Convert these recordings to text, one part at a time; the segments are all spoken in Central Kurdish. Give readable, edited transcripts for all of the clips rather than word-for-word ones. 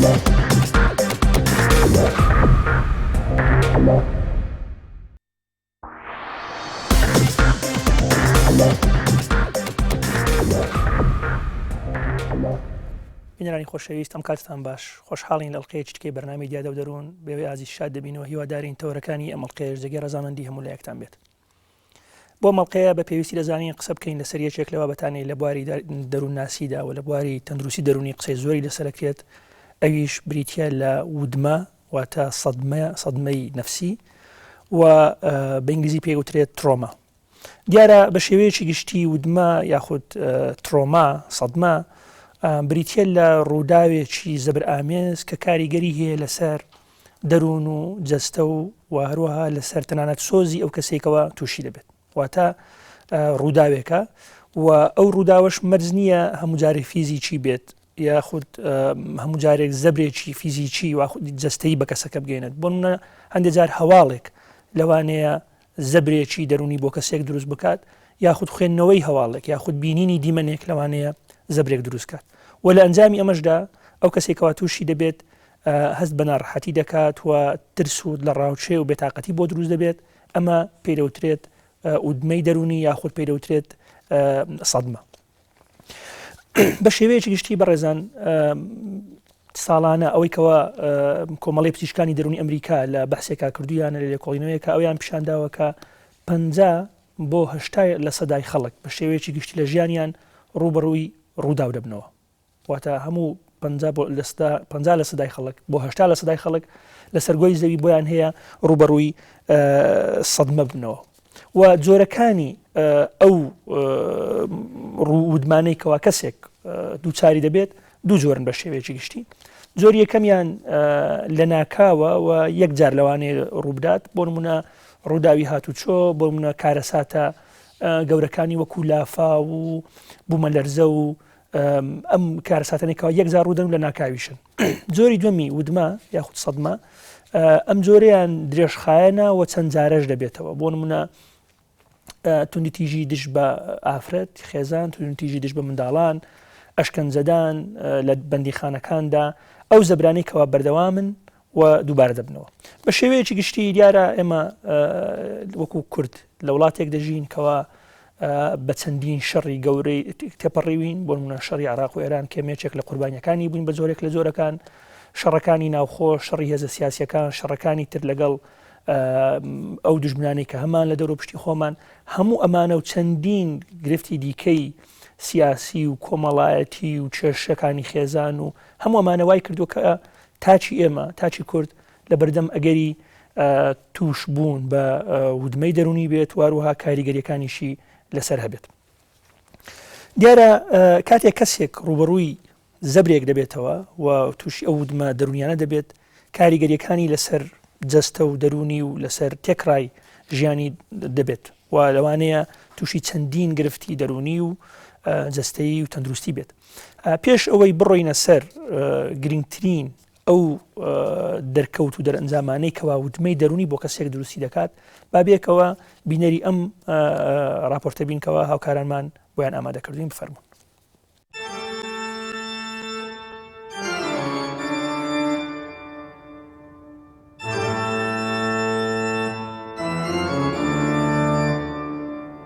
بینەرانی خۆشەویست ئەم کاتتان باش خۆشحاڵین لە ئەڵقەیەکی دیکەی بەرنامەی دیادە و دەروون بێوەی ئازیز شاد دەبینەوە هیوادارین تەوەرەکانی ئەم ئەڵقەیەش جێگەی ڕەزامەندی هەموو لایەکتان بێت بۆ مەڵقەیە بە پێویستی دەزانین قسە بکەین لەسەر یەکێک لە بابەتانەی لە بواری دەروونناسیدا و لە بواری تەندروستی دەروونی قسەی زۆری لەسەرەکرێت ئەویش بریتە لە ودمە واتە سەدمە سەدمەی نەفسی و بە ئینگلیزی پێی وترێت ترۆما دیارە بە شێوەیەکی گشتی ودمە یاخود ترۆما سەدمە بریتە لە ڕووداوێکی زەبرئامێز کە کاریگەری هەیە لەسەر دەروون و جەستە و و هەروەها لەسەر تەنانەت سۆزی ئەو کەسێکەوە تووشی دەبێت واتە ڕووداوێکە و ئەو ڕووداوەش مەرج نییە هەموو جارێک فیزیکی بێت یاخود هەموو جارێک زەبرێکی فیزیکی یاخود جەستەیی بە کەسەکە بگەێنێت بۆ منە هەندێک جار هەواڵێک لەوانەیە زەبرێکی دەرونی بۆ کەسێک دروست بکات یاخود خوێندنەوەی هەواڵێک یاخود بینینی دیمەنێک لەوانەیە زەبرێک دروست کات و لە ئەنجامی ئەمەشدا ئەو کەسێکەوە تووشی دەبێت هەست بە ناڕەحەتی دەکات و ترس و لە ڕاوچێ و بێتاقەتی بۆ دروست دەبێت ئەمە پێدەوترێت ئودمەی دەرونی یاخود پێدەوترێت سەدمە بە شێوەیەکی گشتی بەڕێزان ساڵانە ئەوەی کەوا کۆمەڵی پزیشکانی دەرونی ئەمریکا لە بەحسێکا کردویانە لە لێکۆڵینەوەیەکە ئەویان پیشانداوە کە پ بۆ هشتا لە سەدای خەڵک بە شێوەیەکی گشتی لە ژیانیان ڕوبەڕووی ڕووداو دەبنەوە واتە هەموو پ لە سەدای خەڵک بۆ هشتا لە سەدای خەڵک لەسەر گۆی زەوی بۆیان هەیە ڕوبەڕووی سەدمە بنەوە و جۆرەکانی ئەو ڕوودمانەی کەوا کەسێک دووچاری دەبێت دوو جۆرن بە شێوەیەکی گشتی جۆری یەکەمیان لە ناکاوە و یەک جار لەوانەیە ڕووبدات بۆ نمونە ڕووداوی هاتوچۆ بۆ منە کارەساتە گەورەکانی وەکو لافا و بوومەلەرزە و ئەم کارەساتانەی کەوا یەک جار ڕوودەن و لە ناکاویشن جۆری دووەمی ودمە یاخود سەدمە ئەم جۆریان درێژخایەنە و چەند جارەش دەبێتەوە بۆ نمونە توندی تیژی دژ بە ئافرەت خێزان توندتیژی دژ بە منداڵان ئەشکەنجەدان لە بەندیخانەکاندا ئەو زەبرانەی کەوا بەردەوامن و دووبارە دەبنەوە. بە شێوەیەکی گشتی دیارە ئێمە وەکو کورد لە وڵاتێک دەژین کەوا بە چەندین شەڕی گەورەی تێپەڕیوین بۆ نمونە شەڕی عراق و ئێران کەمێکێک لە قوربانیەکانی بووین بە جۆرێک لە جۆرەکان شەڕەکانی ناوخۆ شەڕی هێزە سیاسەکان شەڕەکانی تر لەگەڵ ئەو دژمنانەی کە هەمان لە دەور و پشتی خۆمان هەموو ئەمانە و چەندین گرفتی دیکەی سیاسی و کۆمەڵایەتی و کێشەکانی خێزان و هەموو ئەمانە وای کردو کە تاکی ئێمە، تاکی کورد لە بەردەم ئەگەری تووش بوون بە ودمەی دەروونی بێت و هەروەها کاریگەریەکانیشی لەسەر هەبێت. دیارە کاتێک کەسێک ڕوبەڕووی زەبرێک دەبێتەوە و تووشی ئەو ودمە دەرونیانە دەبێت کاریگەریەکانی لەسەر جەستە و دەرونی و لەسەر تێکڕای ژیانی دەبێت و لەوانەیە تووشی چەندین گرفتی دەرونی و جەستەیی و تەندروستی بێت. پێش ئەوەی بڕۆینە سەر گرنگترین ئەو دەرکەوت و دەرئەنجامانەی کەوا وتمەی دەرونی بۆ کەسێک دروستی دەکات با بێکەوە بینەری ئەم راپۆرتە بینکەوە هاوکارانمان بۆیان ئامادەکردوین بفەرمونون.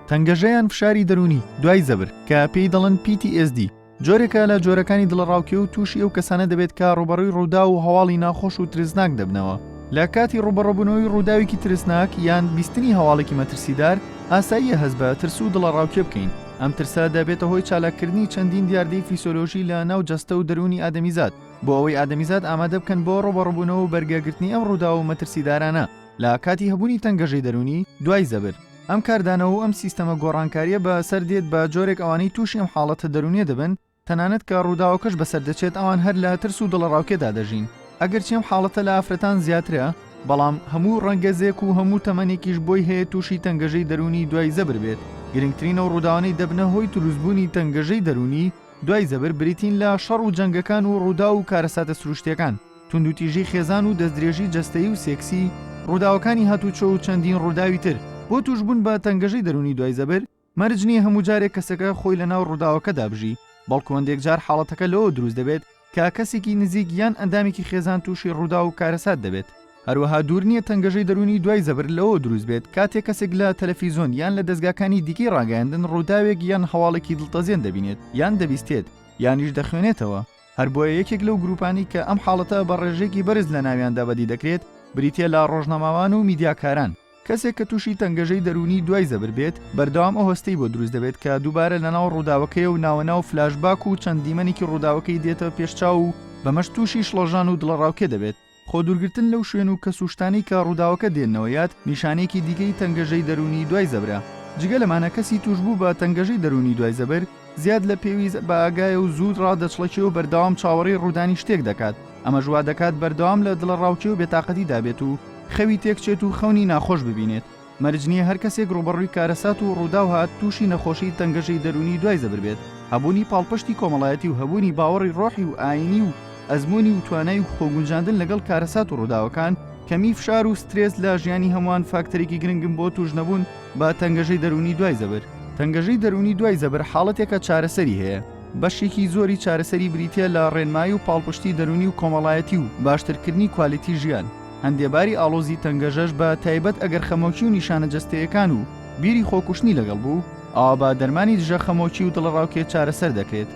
تەنگەژە یان فشاری دەروونی دوای زەبر کە پێی دەڵێن PTSD جۆرێکە لە جۆرەکانی دڵەڕاوکێ و تووشی ئەو کەسانە دەبێت کە ڕووبەڕووی ڕووداو و هەواڵی ناخۆش و ترسناک دەبنەوە. لە کاتی ڕووبەڕووبوونەوەی ڕووداوێکی ترسناک یان بیستنی هەواڵێکی مەترسیدار، ئاساییە هەست بە ترس و دڵەڕاوکێ بکەین. ئەم ترسە دەبێتە هۆی چالاککردنی چەندین دیاردەی فیسۆلۆژی لە ناو جەستە و دەروونی ئادەمیزاد. بۆ ئەوەی ئادەمیزاد ئامادە بکەن بۆ ڕووبەڕووبوونەوە و بەرگەگرتنی ئەم ڕووداو و مەترسیدارانە لە کاتی هەبوونی تەنگەژەی دەروونی دوای زەبر. ئەم کاردانەوە و ئەم سیستەمە گۆڕانکارییە بە سەر دێت بە جۆرێک ئەوانەی تووشی ئەم حاڵەتە دەروونیە دەبن تەنانەت کە ڕووداوەکەش بەسەر دەچێت ئەوان هەر لە ترس و دڵەڕاوکێدا دەژین. ئەگەرچی ئەم حاڵەتە لە ئافرەتان زیاترە بەڵام هەموو ڕەگەزێک و هەموو تەمەنێکیش بۆی هەیە تووشی تەنگەژەی دەروونی دوای زەبر بێت. گرنگترین ئەو ڕووداوانەی دەبنە هۆی دروستبوونی تەنگەژەی دەروونی دوای زەبر بریتین لە شەڕ و جەنگەکان و ڕووداو و کارەساتە سروشتییەکان، توندوتیژی خێزان و دەستدرێژی جەستەیی و سێکسی، ڕووداوەکانی هاتوچۆ و چەندین ڕووداوی تر. بۆ تووشبوون بە تەنگەژەی دەروونی دوای زەبر، مەرج نییە هەموو جارێک کەسەکە خۆی لەناو ڕووداوەکەدا بژی، بەڵکو هەندێک جار حاڵەتەکە لەوەوە دروست دەبێت. کە کەسێکی نزیک یان ئەندامێکی خێزان تووشی ڕووداو و کارەسات دەبێت. هەروەها دوور نییە تەنگەژەی دەروونی دوای زەبر لەوەوە دروست بێت کاتێک کەسێک لە تەلەفیزۆن یان لە دەزگاکانی دیکەی ڕاگەیاندن ڕووداوێک یان هەواڵێکی دڵتەزێن دەبینێت یان دەبیستێت یانیش دەخوێنێتەوە. هەر بۆیە یەکێک لەو گرووپانەی کە ئەم حاڵەتە بە ڕێژەیەکی بەرز لە ناویاندا بەدی دەکرێت بریتییە لە ڕۆژنامەوان و میدیاکاران. کەسێک کە تووشی تەنگەژەی دەروونی دوای زەبر بێت، بەردەوام ئەو هەستەی بۆ دروست دەبێت کە دووبارە لەناو ڕووداوەکەیە و ناوەناو فلاشباک و چەند دیمەنێکی ڕووداوەکەی دێتە پێش چاو و بەمەش تووشی شڵەژان و دڵەڕاوکێ دەبێت. خۆ دوورگرتن لەو شوێن و کەس و شتانەی کە ڕووداوەکە دێننەوە یاد، نیشانەیەکی دیکەی تەنگەژەی دەروونی دوای زەبرە. جگە لەمانە کەسی تووشبوو بە تەنگەژەی دەروونی دوای زەبر، زیاد لە پێویست بە ئاگایە و زوو ڕادەچڵەکێ و بەردەوام چاوەڕێی ڕوودانی شتێک دەکات، ئەمەش وا دەکات بەردەوام لە دڵەڕاوکێ و بێتاقەتیدا بێت و خەوی تێکچێت و خەونی ناخۆش ببینێت. مەرج نییە هەر کەسێک ڕووبەڕووی کارەسات و ڕووداو هات تووشی نەخۆشیی تەنگەژەی دەروونی دوای زەبر بێت. هەبوونی پاڵپشتی کۆمەڵایەتی و هەبوونی باوەڕی ڕۆحی و ئایینی و ئەزموونی و توانای خۆگونجاندن لەگەڵ کارەسات و ڕووداوەکان، کەمیی فشار و سترێس لە ژیانی هەمووان فاکتەرێکی گرنگن بۆ تووشنەبوون بە تەنگەژەی دەروونی دوای زەبر. تەنگەژەی دەروونی دوای زەبر حاڵەتێکە چارەسەری هەیە. بەشێکی زۆری چارەسەری بریتییە لە ڕێنمایی و پاڵپشتی دەروونی و کۆمەڵایەتی و باشترکردنی کوالیتی ژیان. هەندێ باری ئاڵۆزی تەنگەژەش بە تایبەت ئەگەر خەمۆکی و نیشانە جەستەیەکان و بیری خۆکوشتنی لەگەڵ بوو، ئەوا بە دەرمانی دژە خەمۆکی و دڵەڕاوکێ چارەسەر دەکرێت.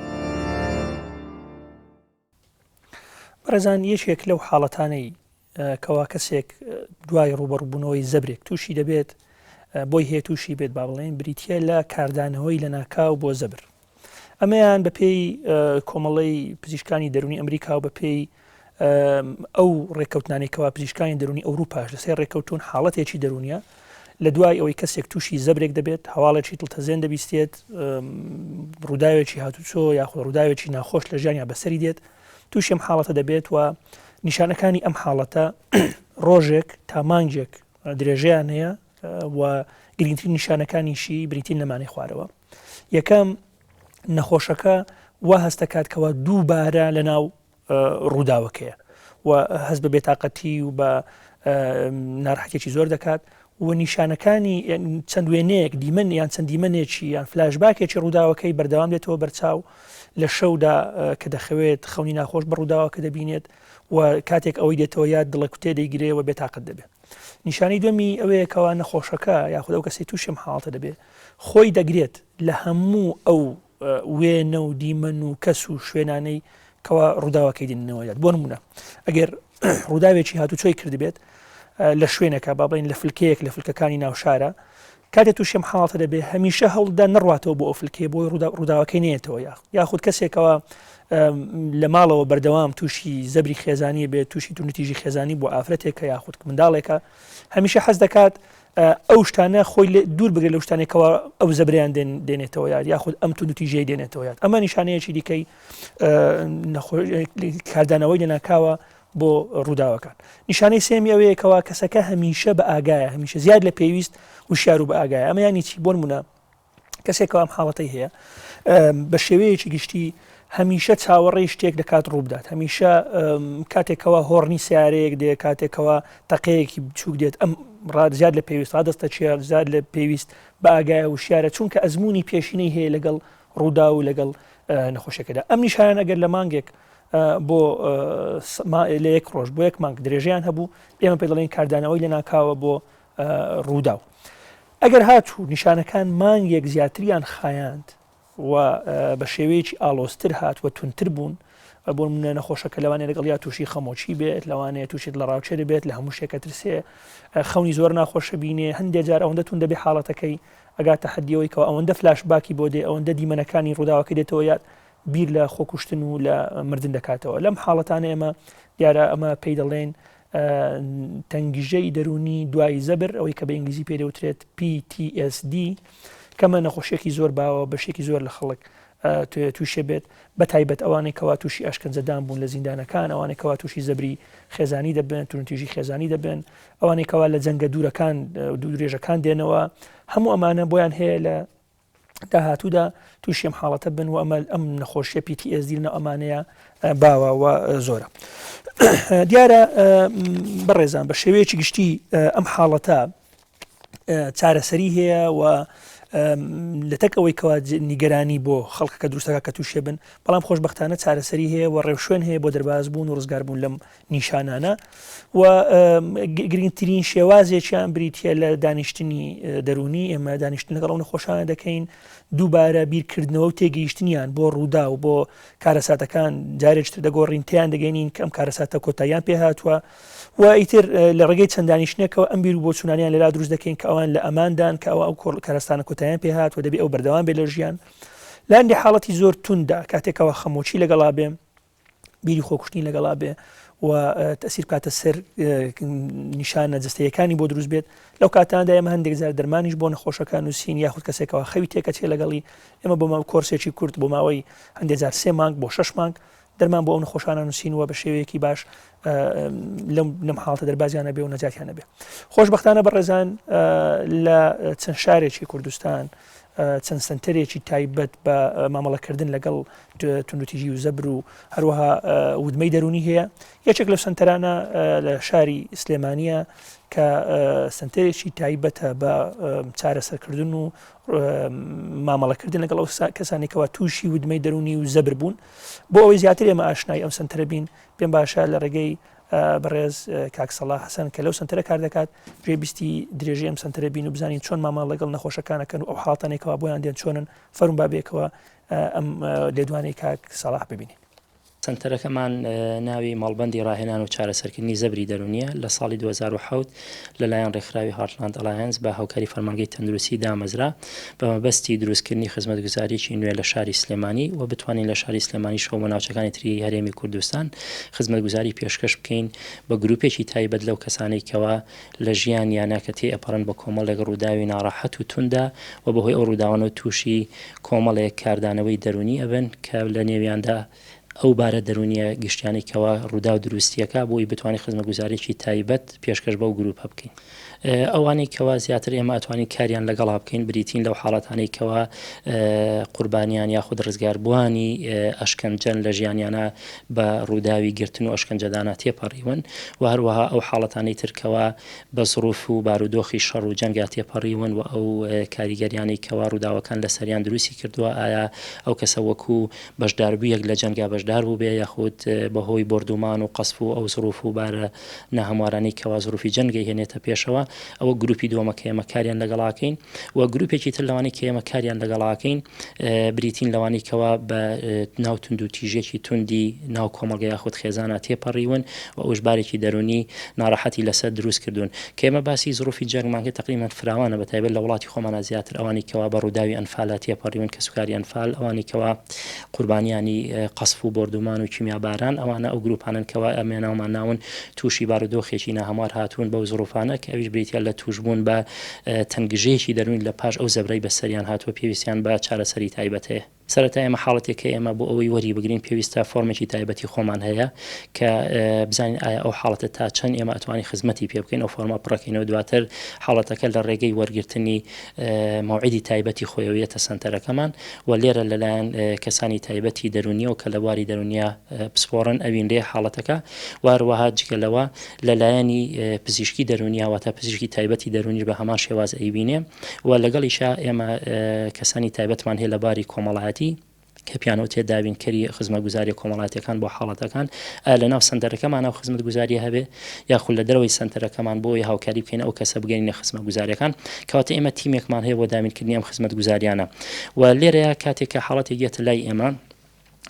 بەڕێزان یەکێک لەو حاڵەتانەی کەوا کەسێک دوای ڕووبەڕووبوونەوەی زەبرێک تووشی دەبێت بۆی هەیە تووشی بێت با بڵێن بریتە لە کاردانەوەی لەناکاو بۆ زەبر ئەمەیان بەپێی کۆمەڵەی پزیشکانی دەرونی ئەمریکا و بەپێی ئەو ڕێککەوتنانەی کەوا پزیشکانی دەرونی ئەوروپاش لەسەر ڕێککەوتون حاڵەتێکی دەرونیە لە دوای ئەوەی کەسێک تووشی زەبرێک دەبێت هەواڵێکی دڵتەزێن دەبیستێت ڕووداوێکی هاتوچۆ یاخود ڕووداوێکی ناخۆش لە ژیانیا بەسەری دێت تووشی ئەم حاڵەتە دەبێت و نیشانەکانی ئەم حاڵەتە ڕۆژێک تا مانگێک درێژەیان هەیە و گرنگترین نیشانەکانیشی بریتین لەمانەی خوارەوە یەکەم نەخۆشەکە وا هەستەکات کەوا دووبارە لەناو ڕووداوەکەیە و هەست بە بێتاقەتی و بە ناڕەحەتێکی زۆر دەکات و نیشانەکانی چەند وێنەیەک دیمەن یان چەند دیمەنێکی یان فلاشباکێکی ڕووداوەکەی بەردەوام دێتەوە بەرچاو لە شەودا کە دەخەوێت خەونی ناخۆش بە ڕووداوەکە دەبینێت و کاتێک ئەوەی دێتەوە یاد دڵەکوتێ دەیگرێ و بێتاقەت دەبێت نیشانەی دووەمی ئەوەیە کەوا نەخۆشەکە یاخود ئەو کەسەی تووشی ئەم حاڵەتە دەبێت خۆی دەگرێت لە هەموو ئەو وێنە و دیمەن و کەس و شوێنانەی کەوا ڕووداوەکەی دێننەوە یاد بۆ نمونە ئەگەر ڕووداوێکی هاتوچۆی کردبێت لە شوێنەکە با بڵین لە فلکەیەک لە فلکەکانی ناوشارە کاتێ تووشی ئەم حاڵەتە دەبێ هەمیشە هەوڵدا نەڕاتەوە بۆ ئەو فلکەیە بۆی ڕووداوەکەی نێتەوە یاخ یاخود کەسێکەوە لە ماڵەوە بەردەوام تووشی زەبری خێزانی بێت تووشی توندوتیژی خێزانی بۆ ئافرەتێکە یاخود منداڵێکە هەمیشە حەز دەکات ئەو شتانە خۆی دوور بگرێت لەو شتانێک کەوا ئەو زەبریان دێنێتەوە یاد یاخود ئەم توندوتیژیی دێنێتەوە یاد ئەمە نیشانەیەکی دیکەی کاردانەوەی لەناکاوە بۆ ڕووداوەکان نیشانەی سێمی ئەوەیە کەوا کەسەکە هەمیشە بە ئاگایە هەمیشە زیاد لە پێویست وشیار و بە ئاگایە ئەمە ینی چی بۆ نمونە کەسێک کەوا ئەم حاڵەتەی هەیە بە شێوەیەکی گشتی هەمیشە چاوەڕێی شتێک دەکات ڕووبدات هەمیشە کاتێکەوە هۆڕنی سیارەیەک دێ کاتێکەوە تەقەیەکی بچووک دێت ئەم ڕات زیاد لە پێویست ڕادەستە چێ زیاد لە پێویست بە ئاگایە وشیارە چونکە ئەزمموی پێشینەی هەیە لەگەڵ ڕوودا و لەگەڵ نەخۆشەکەدا ئەم نیشانە ئەگەر لە مانگێک بۆ لە یەک ڕۆژ بۆ یەک مانگ درێژیان هەبوو ئێمە پێ دەڵێن کاردانەوەی لە ناکاوە بۆ ڕووداو. ئەگەر هاتوو نیشانەکان مانگێک زیاتریان خایاند و بە شێوەیەکی ئاڵۆزتر هات و توندتر بوون، بۆ نمونە نەخۆشەکە لەوانەیە لەگەڵ یا تووشی خەمۆکی بێت، لەوانەیە تووشی دڵەڕاوکێ بێت، لە هەموو شتێک ئەترسێ، خەونی زۆر ناخۆشە بینێ، هەندێک جار ئەوەندە توند دەبێ حاڵەتەکەی ئەگاتە حەدی ئەوەی کەوا ئەوەندە فلاشباکی بۆ دێ، ئەوەندە دیمەنەکانی ڕووداوەکەی دێتەوە یاد، بیر لە خۆکوشتن و لە مردن دەکاتەوە. لەم حاڵەتانە ئێمە دیارە ئەمە پێی دەڵێین تەنگژەی دەروونی دوای زەبر ئەوەی کە بە ئینگلیزی پێ دەوترێت PTSD کەمە نەخۆشیەکی زۆر باوە بەشێکی زۆر لە خەڵک تووشێ بێت بە تایبەت ئەوانەی کەوا تووشی ئەشکەنجەدان بوون لە زیندانەکان ئەوانەی کەوا تووشی زەبری خێزانی دەبن توندوتیژی خێزانی دەبن ئەوانەی کەوا لە جەنگە دوورەکان دوورێژەکان دێنەوە هەموو ئەمانە بۆیان هەیە لە داهاتوودا تووشی ئەم حاڵەتە بن و ئەمە ئەم نەخۆشیە PTSD لەناو ئەمانەیە باوە و زۆرە. دیارە بەڕێزان بە شێوەیەکی گشتی ئەم حاڵەتە چارەسەری هەیە و لەتەک ئەوەی کەوا نیگەرانی بۆ خەڵکەکە دروستەکە کە تووشێ بن، بەڵام خۆشبەختانە چارەسەری هەیە و ڕێوشوێن هەیە بۆ دەربازبوون و ڕزگاربوون لەم نیشانانە و گرنگترین شێوازێکیان بریتە لە دانیشتنی دەرونی ئێمە دانیشتن لەگەڵ ئەو نەخۆشانە دەکەین دووبارە بیرکردنەوە و تێگەیشتنیان بۆ ڕوودا و بۆ کارەساتەکان جارێکتر دەگۆڕین تیان دەگەینین کە ئەم کارەساتە کۆتاییان پێ هاتووە و ئیتر لە ڕێگەی چەند دانیشتنێکەوە ئەم بیر و بۆچوونانیان لەلا دروست دەکەین کە ئەوان لە ئەماندان کە ئەوە ئەو کارەستانە کۆتاییان پێ هاتووە دەبێ ئەو بەردەوام بێ لە ژیان لە هەندێک حاڵەتی زۆر توندا کاتێکەوە خەمۆکی لەگەڵا بێ بیری خۆکوشتنی لەگەڵا بێ و تەسیر بکاتە سەر نیشانە جستەیەکانی بۆ دروست بێت لەو کاتاندا ئێمە هەندێک جار دەرمانیش بۆ نەخۆشەکان نووسین یاخود کەسێکەوە خەوی تێکەچێ لەگەڵی ئێمە بۆ کۆرسێکی کورت بۆ ماوەی هەندێک جار سێ مانگ بۆ شەش مانگ دەرمان بۆ ئەو نەخۆشانە نووسین و بە شێوەیەکی باش لەم لەم حاڵتە دەربازیانە بێ و نەجاتیانە بێ خۆشببختانە بەڕێزان لە چەند شارێکی کوردستان چەند سنتەرێکی تایبەت بە مامەڵەکردن لەگەڵ توندوتیژی و زەبر و هەروەها ودمەی دەرونی هەیە یەکێک لەو سنتەرانە لە شاری سلێمانە کە سنتەرێکی تایبەتە بە چارەسەرکردن و مامەڵەکردن لەگەڵ ئەو کەسانێکەوە تووشی ودمەی دەرونی و زەبر بوون بۆ ئەوەی زیاتر ئێمە ئاشنای ئەم سنتەرە بین پێم باشە لە ڕێگەی بەڕێز کاک سەڵاح حەسەن کە لەو سنتەرە کار دەکات گوێبیستی درێژەی ئەم سنتەرە بین و بزانین چۆن مامەڵە لەگەڵ نەخۆشەکان ئەکەن و ئەو حاڵەتانەی کەوا بۆیان دێن چۆنن فەرموون با بێکەوە ئەم لێدوانەی کاک سەڵاح ببینین. سەنتەرەکەمان ناوی مەڵبەندی ڕاهێنان و چارەسەرکردنی زەبری دەروونییە، لە ساڵی 2007 لەلایەن ڕێکخراوی هارتلاند ئەلایەنس بە هاوکاری فەرمانگەی تەندروستی دامەزرا بە مەبەستی دروستکردنی خزمەتگوزارییەکی نوێ لە شاری سلێمانی و بتوانین لە شاری سلێمانیشەوە بۆ ناوچەکانی تری هەرێمی کوردستان خزمەتگوزاری پێشکەش بکەین بە گروپێکی تایبەت لەو کەسانەی کەوا لە ژیانیانا کە تێئەپەڕن بە کۆمەڵێک ڕووداوی ناڕەحەت و توندا و بەهۆی ئەو ڕووداوانەوە تووشی کۆمەڵێک کاردانەوەی دەروونی ئەبن کە لە نێویاندا ئەو بارە دەروونیە گشتیانەی کەوا ڕووداو دروستیەکا بۆ ئەوی بتوانین خزمەتگوزاریەکی تایبەت پێشکەش بەو گروپە بکەین. ئەوانەی کەوا زیاتر ئێمە ئەتوانین کاریان لەگەڵا بکەین بریتین لەو حاڵەتانەی کەوا قوربانیان یاخود ڕزگاربووانی ئەشکەنجەن لە ژیانیانە بە ڕووداوی گرتن و ئەشکەنجەدانا تێپەڕیون و هەروەها ئەو حاڵەتانەی تر کەوا بە زڕوف و بارودۆخی شەڕ و جەنگا تێپەڕیون و ئەو کاریگەریانەی کەوا ڕووداوەکان لەسەریان دروستی کردووە ئایا ئەو کەسە وەکو بەشداربوویەک لە جەنگا بەشدار بووبێ یاخود بەهۆی بۆردومان و قەسف و ئەو زڕوف و بارە ناهەموارانەی کەوا زروفی جەنگ ئەیهێنێتە پێشەوە، ئەوە گروپی دووەمە کە ئێمە کاریان لەگەڵا ئەکەین و گروپێکی تر لەوانەی کە ئێمە کاریان لەگەڵا ئەکەین بریتین لەوانەی کەوا بە ناو توندوتیژیەکی توندی ناو کۆمەڵگە یاخود خێزانا تێپەڕیون و ئەوش بارێکی دەروونی ناڕەحەتی لەسەر دروست کردوون کە ئێمە باسی زروفی جەنگمان کرد تەقریبەن فراوانە بە تایبەت لە وڵاتی خۆمانا زیاتر ئەوانەی کەوا بە ڕووداوی ئەنفالا تێپەڕیون کەسوکاری ئەنفال ئەوانەی کەوا قوربانیانی قەسف و بۆردومان و کیمیاباران، ئەوانە ئەو گروپانەن کەوا ئەمە ناومان ناون تووشی بارودۆخێکی ناهەموار هاتوون بەو زڕوفانە کە ئەویش بریتیە لە تووشبوون بە تەنگژەیەکی دەروونی لە پاش ئەو زەبرەی بەسەریان هاتووە پێویستیان بە چارەسەری تایبەت هەیە. سەرەتا ئێمە حاڵەتێک کە ئێمە بۆ ئەوەی وەری بگرین پێویستە فۆرمێکی تایبەتی خۆمان هەیە کە بزانین ئایا ئەو حاڵەتە تا چەند ئێمە ئەتوانین خزمەتی پێ بکەین ئەو فۆرمە پڕەکەینەوە دواتر حاڵەتەکە لە ڕێگەی وەرگرتنی مەوعیدی تایبەتی خۆیەوە یەتە سەنتەرەکەمان و لێرە لەلایەن کەسانی تایبەتی دەروونیەوە کە لە بواری دەروونیا پسپۆڕن ئەوینرێ حاڵەتەکە و هەروەها جگە لەوە لەلایەنی پزیشکی دەروونیا واتە پزیشکی تایبەتی دەروونیش بە هەمان شێواز ئەیبینێ و لەگەڵیشا ئێمە کەسانی تایبەتمان هەیە لە باری کۆمەڵایەتی کە پیانەوتێ دابینکەری خزمەتگوزاریە کۆمەڵاتیەکان بۆ حاڵەتەکان ئایا لەناو سەنتەرەکەمان ئەو خزمەتگوزاریە هەبێ یاخود لە دەرەوەی سەنتەرەکەمان بۆ ئەوەی هاوکاری بکەین ئەو کەسە بگەینە خزمەتگوزاریەکان کەواتە ئێمە تیمێکمان هەیە بۆ دابینکردنی ئەم خزمەتگوزاریانە و لێرەیە کاتێک کە حاڵەتێک یەتە لای ئێمە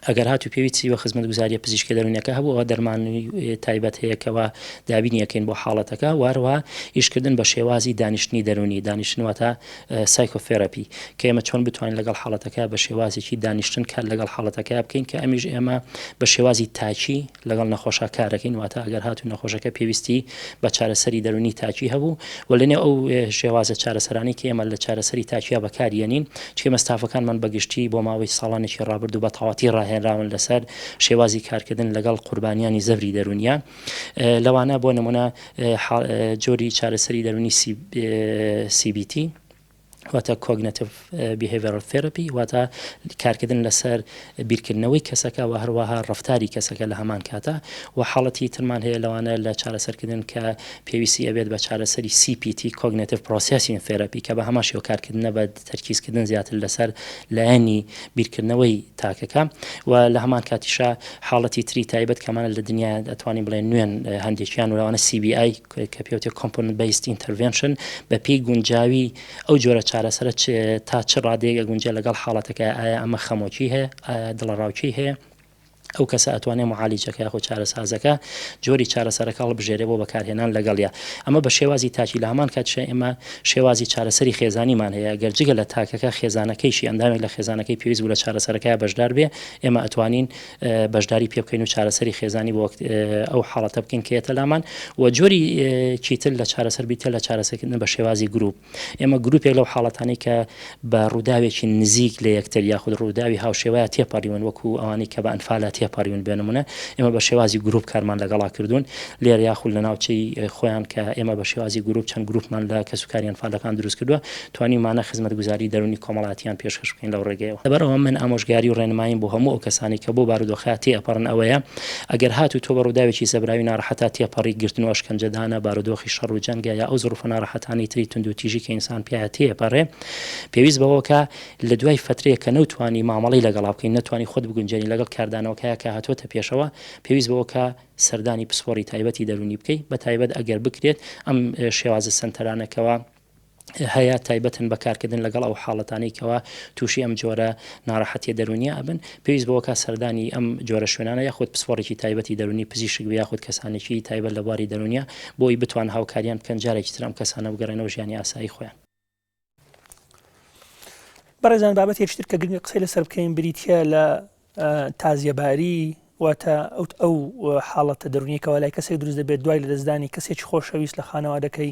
ئەگەر هاتوو پێویستی بە خزمەتگوزاریە پزیشکە دەروونیەکە هەبوو ئەوە دەرمانی تایبەت هەیە کەوا دابینی ئەکەین بۆ حاڵەتەکە و هەروەها ئیشکردن بە شێوازی دانیشتنی دەروونی دانیشتن واتە Psychotherapy، کە ئێمە چۆن بتوانین لەگەڵ حاڵەتەکە بە شێوازێکی دانیشتن کار لەگەڵ حاڵەتەکە بکەین کە ئەمیش ئێمە بە شێوازی تاکی لەگەڵ نەخۆشا کارەکەین واتە ئەگەر هاتوو نەخۆشەکە پێویستی بە چارەسەری دەروونی تاکی هەبوو و لەنێو ئەو شێوازە چارەسەرانەی کە ئێمە لە چارەسەری تاکیا بەکاریەنین چونکە ئێمە ستافەکانمان بە گشتی بۆ ماوەی ساڵانێکی ڕابردوو بە تەواتی ڕاهێنراون لەسەر شێوازی کارکردن لەگەڵ قوربانیانی زەبری دەروونیە لەوانە بۆ نمونە جۆری چارەسەری دەروونی CBT. واتە Cognitive Behavioral Therapy واتە کارکردن لەسەر بیرکردنەوەی کەسەکە و هەروەها ڕەفتاری کەسەکە لە هەمان کاتا و حاڵەتی ترمان هەیە لەوانە لە چارەسەرکردن کە پێویستی ئەبێت بە چارەسەری CPT Cognitive Processing Therapy کە بە هەمان شێوە کارکردنە بە تەرکیزکردن زیاتر لەسەر لایەنی بیرکردنەوەی تاکەکە و لە هەمان کاتیشا حاڵەتی تری تایبەت کەمانە لە دنیا ئەتوانین بڵێن نوێن هەندێکیان و لەوانە CBI کە پێوتێ Component Based Intervention بە پێی گونجاوی ئەو جۆرە چارەسەرە تا چ ڕادەیەک ئەگونجێ لەگەڵ حاڵەتەکە ئایا ئەمە خەمۆکی هەیە ئایا دڵەڕاوکێی هەیە ئەو کەسە ئەتوانێ معالیجەکە یاخود چارەسازەکە جۆری چارەسەرەکە هەڵبژێرێ بۆ بەکارهێنان لەگەڵیا ئەمە بە شێوازی تاکی لە هەمان کاتیشا ئێمە شێوازی چارەسەری خێزانیمان هەیە گەر جگە لە تاکەکە خێزانەکەیشی ئەندامێک لە خێزانەکەی پێویست بوو لە چارەسەرەکەیا بەشدار بێ ئێمە ئەتوانین بەشداری پێ بکەین و چارەسەری خێزانی بۆ ئەو حاڵەتە بکەین کە یەتە لامان و جۆری چیتر لە چارەسەر بیتە لە چارەسەرکردن بە شێوازی گروپ ئێمە گروپێک لەو حاڵەتانەی کە بە ڕووداوێکی نزیک لە یەکتر یاخود ڕووداوی هاوشێوەیە تێپەڕیون وەکو ئەوانەی کە بە ئەنفالا تێپەڕیون بێ نمونە ئێمە بە شێوازی گروپ کارمان لەگەڵا کردوون لێرە یاخود لە ناوچەی خۆیان کە ئێمە بە شێوازی گروپ چەند گروپمان لە کەسوکاری ئەنفالەکان دروست کردووە توانیومانە خزمەتگوزاری دەروونی کۆمەڵایەتیان پێشکەش بکەین لەو ڕێگەیەوە. لەبەرئەوە من ئامۆژگاری و ڕێنماییم بۆ هەموو ئەو کەسانەی کە بۆ بارودۆخە تێئەپەڕن ئەوەیە ئەگەر هاتوو تۆ بە ڕووداوێکی زەبراوی ناڕەحەتا تێپەڕی گرتن و ئەشکەنجەدانە بارودۆخی شەڕ و جەنگە یا ئەو زڕوفە ناڕەحەتانەی تری توندوتیژی کە ئینسان پیایا تێئەپەڕێ پێویست بەوەکە لە دوای فەترەیەک کە نەوتوانی مامەڵەی لەگەڵا بکەی نەتوانی خۆت بگونجێنی لەگەڵ کاردانەوەکەیا کە هاتووەتە پێشەوە پێویست بەوەکە سەردانی پسپۆڕی تایبەتی دەروونی بکەی بە تایبەت ئەگەر بکرێت ئەم شێوازە سەنتەرانە کەوا هەیە تایبەتن بە کارکردن لەگەڵ ئەو حاڵەتانەی کەوا تووشی ئەم جۆرە ناڕەحەتیە دەروونیە ئەبن پێویست بەوەکا سەردانی ئەم جۆرە شوێنانە یاخود پسپۆڕێکی تایبەتی دەروونی پزیشک بێ یاخود کەسانێکی تایبەت لە بواری دەروونیە بۆ ئەوی بتوان هاوکاریان بکەن جارێکی تر ئەم کەسانە بگەڕێنەوە ژیانی ئاسایی خۆیان. بەڕێزان بابەتێکی تر کە گرنگە قسەی لەسەر بکەین بریتییە لە تازیەباری واتە ئەو ئەو حاڵەتە دەرونیەکەوە لای کەسێک دروست دەبێت دوای لەدەستدانی کەسێکی خۆشەویست لە خانەوادەکەی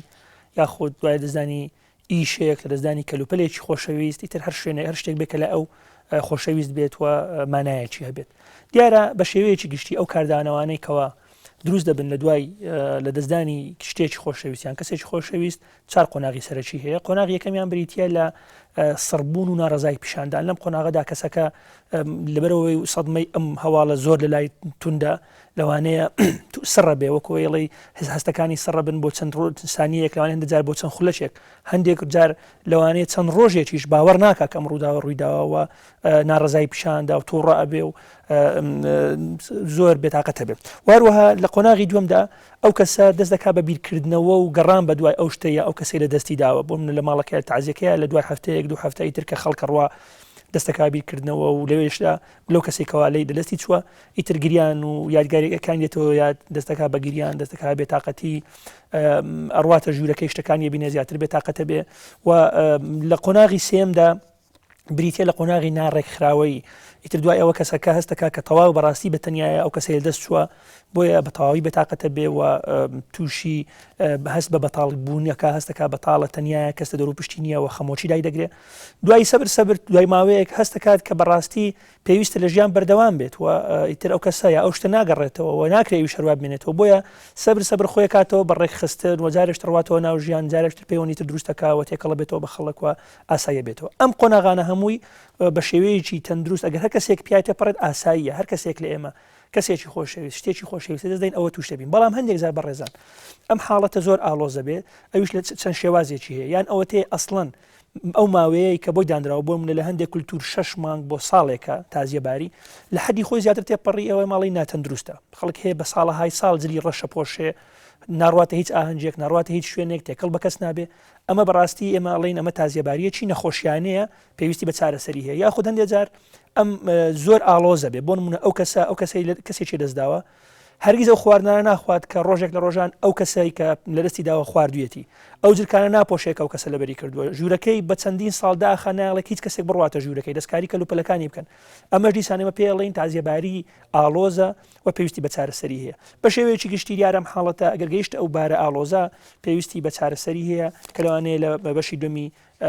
یاخود دوای دەستدانی ئیشێک لە دەستدانی کەلوپەلێکی خۆشەویست ئیتر هەر شوێنێک هەر شتێک بێت کە لە ئەو خۆشەویست بێت و مانایەکی هەبێت دیارە بە شێوەیەکی گشتی ئەو کاردانەوانەی کەوا دروست دەبن لە دوای لە دەستدانی شتێکی خۆشەویستیان کەسێکی خۆشەویست چار قۆناغی سەرەکی هەیە، قۆناغی یەکەمیان بریتییە لە سڕبوون و ناڕەزایی پیشاندان، لەم قۆناغەدا کەسەکە لەبەرئەوەی سەدمەی ئەم هەواڵە زۆر لەلای توندە لەوانەیە سڕە بێ وەکو ئەڵێی هەستەکانی سڕە بن بۆ چەند سانیەیەک لەوانەیە هەندێک جار بۆ چەند خولەکێک هەندێک جار لەوانەیە چەند ڕۆژێکیش باوەڕ ناکا کە ئەم ڕووداوە ڕوویداوە و ناڕەزایی پیشاندا و تووڕە ئەبێ و زۆر بێتاقەتە بێت واروەها لە قۆناغی دووەمدا ئەو کەسە دەست دەکات بە بیرکردنەوە و گەڕان بە دوای ئەو شتەی یا ئەو کەسەی لە دەستی داوە، بۆ نمونە لە ماڵەکەیا تەعزیەکەیا لە دوای هەفتەیەک دوو هەفتە ئیتر کە خەڵک ئەڕوا دەست دەکات بە بیرکردنەوە و لەوێشدا لەو کەسەی کەوا لێی لە دەستی چووە ئیتر گریان و یادگاریەکانی دێتەوە یاد دەست دەکات بە گریان دەست دەکات بێتاقەتی ئەڕواتە ژوورەکەی شتەکانی بینێ زیاتر بێتاقەتە بێ و لە قۆناغی سێمدا بریتیە لە قۆناغی ناڕێکخراوەیی، ئیتر دوای ئەوە کەسەکە هەست دەکات کە تەواو بەڕاستی بە تەنیایە ئەو کەسەی لەدەست چووە بۆیە بە تەواوی بێتاقەتە بێ و تووشی هەست بە بەتاڵ بوونەکە هەست دەکات بەتاڵە تەنیایە کەس لە دەوروپشتی نییە و خەمۆکی دایدەگرێ دوای سەبر سەبر دوای ماوەیەک هەست دەکات کە بەڕاستی پێویستە لە ژیان بەردەوام بێت و ئیتر ئەو کەسە یا ئەو شتە ناگەڕێتەوە و ناکرێ ئەویش هەروا بمێنێتەوە بۆیە سەبر سەبر خۆی کاتەوە بە ڕێکخستن و جارێک ڕواتەوە ناو ژیان جارێک تر پەیوەندی تر دروست دەکا و تێکەڵە بێتەوە بە خەڵک و ئاساییە بێتەوە ئەم قۆناغانە هەمووی بە شێوەیەکی تەندروست ئەگەر هەر کەسێک پیای تێپەڕێت ئاساییە هەر کەسێک لە ئێمە کەسێکی خۆشەویست شتێکی خۆشەویست دەست دەین ئەوە توش دەبین بەڵام هەندێک جار بەڕێزان ئەم حاڵەتە زۆر ئاڵۆز دەبێت ئەویش لە چەند شێوازێکی هەیە یان ئەوەتێ ئەسڵەن ئەو ماوەیەی کە بۆی دانراوە بۆ منە لە هەندێک کولتور شەش مانگ بۆ ساڵێکە تازیەباری لە حەدی خۆی زیاتر تێپەڕی ئەوەی ماڵی ناتەندروستە خەڵک هەیە بە ساڵەهای ساڵ جلی ڕەشە پۆشێ ناڕواتە هیچ ئاهەنگێک ناڕواتە هیچ شوێنێک تێکەڵ بە کەس نابێ ئەمە بەڕاستی ئێمە ئەڵێین ئەمە تازیەباریەکی نەخۆشیانەیە پێویستی بە چارەسەری هەیە یاخود هەندێک جار ئەم زۆر ئاڵۆزە بێ بۆ نمونە ئەو کەسە ئەو کەسەی کەسێکی دەستداوە هەرگیز ئەو خواردنانە ناخوات کە ڕۆژێک لە ڕۆژان ئەو کەسەی کە لە دەستی داوە خواردویەتی ئەو جلکانە ناپۆشێک ئەو کەسە لەبەری کردووە ژوورەکەی بە چەندین ساڵ داخە ناڵێک هیچ کەسێک بڕواتە ژوورەکەی دەستکاری کەلوپەلەکانی بکەن ئەمەش دیسان ئێمە پێی ئەڵێین تازیەباری ئاڵۆزە و پێویستی بە چارەسەری هەیە. بە شێوەیەکی گشتی دیارە ئەم حاڵەتە ئەگەر گەیشتە ئەو بارە ئاڵۆزە پێویستی بە چارەسەری هەیە کە لەوانەیە لە بەشی دووەمی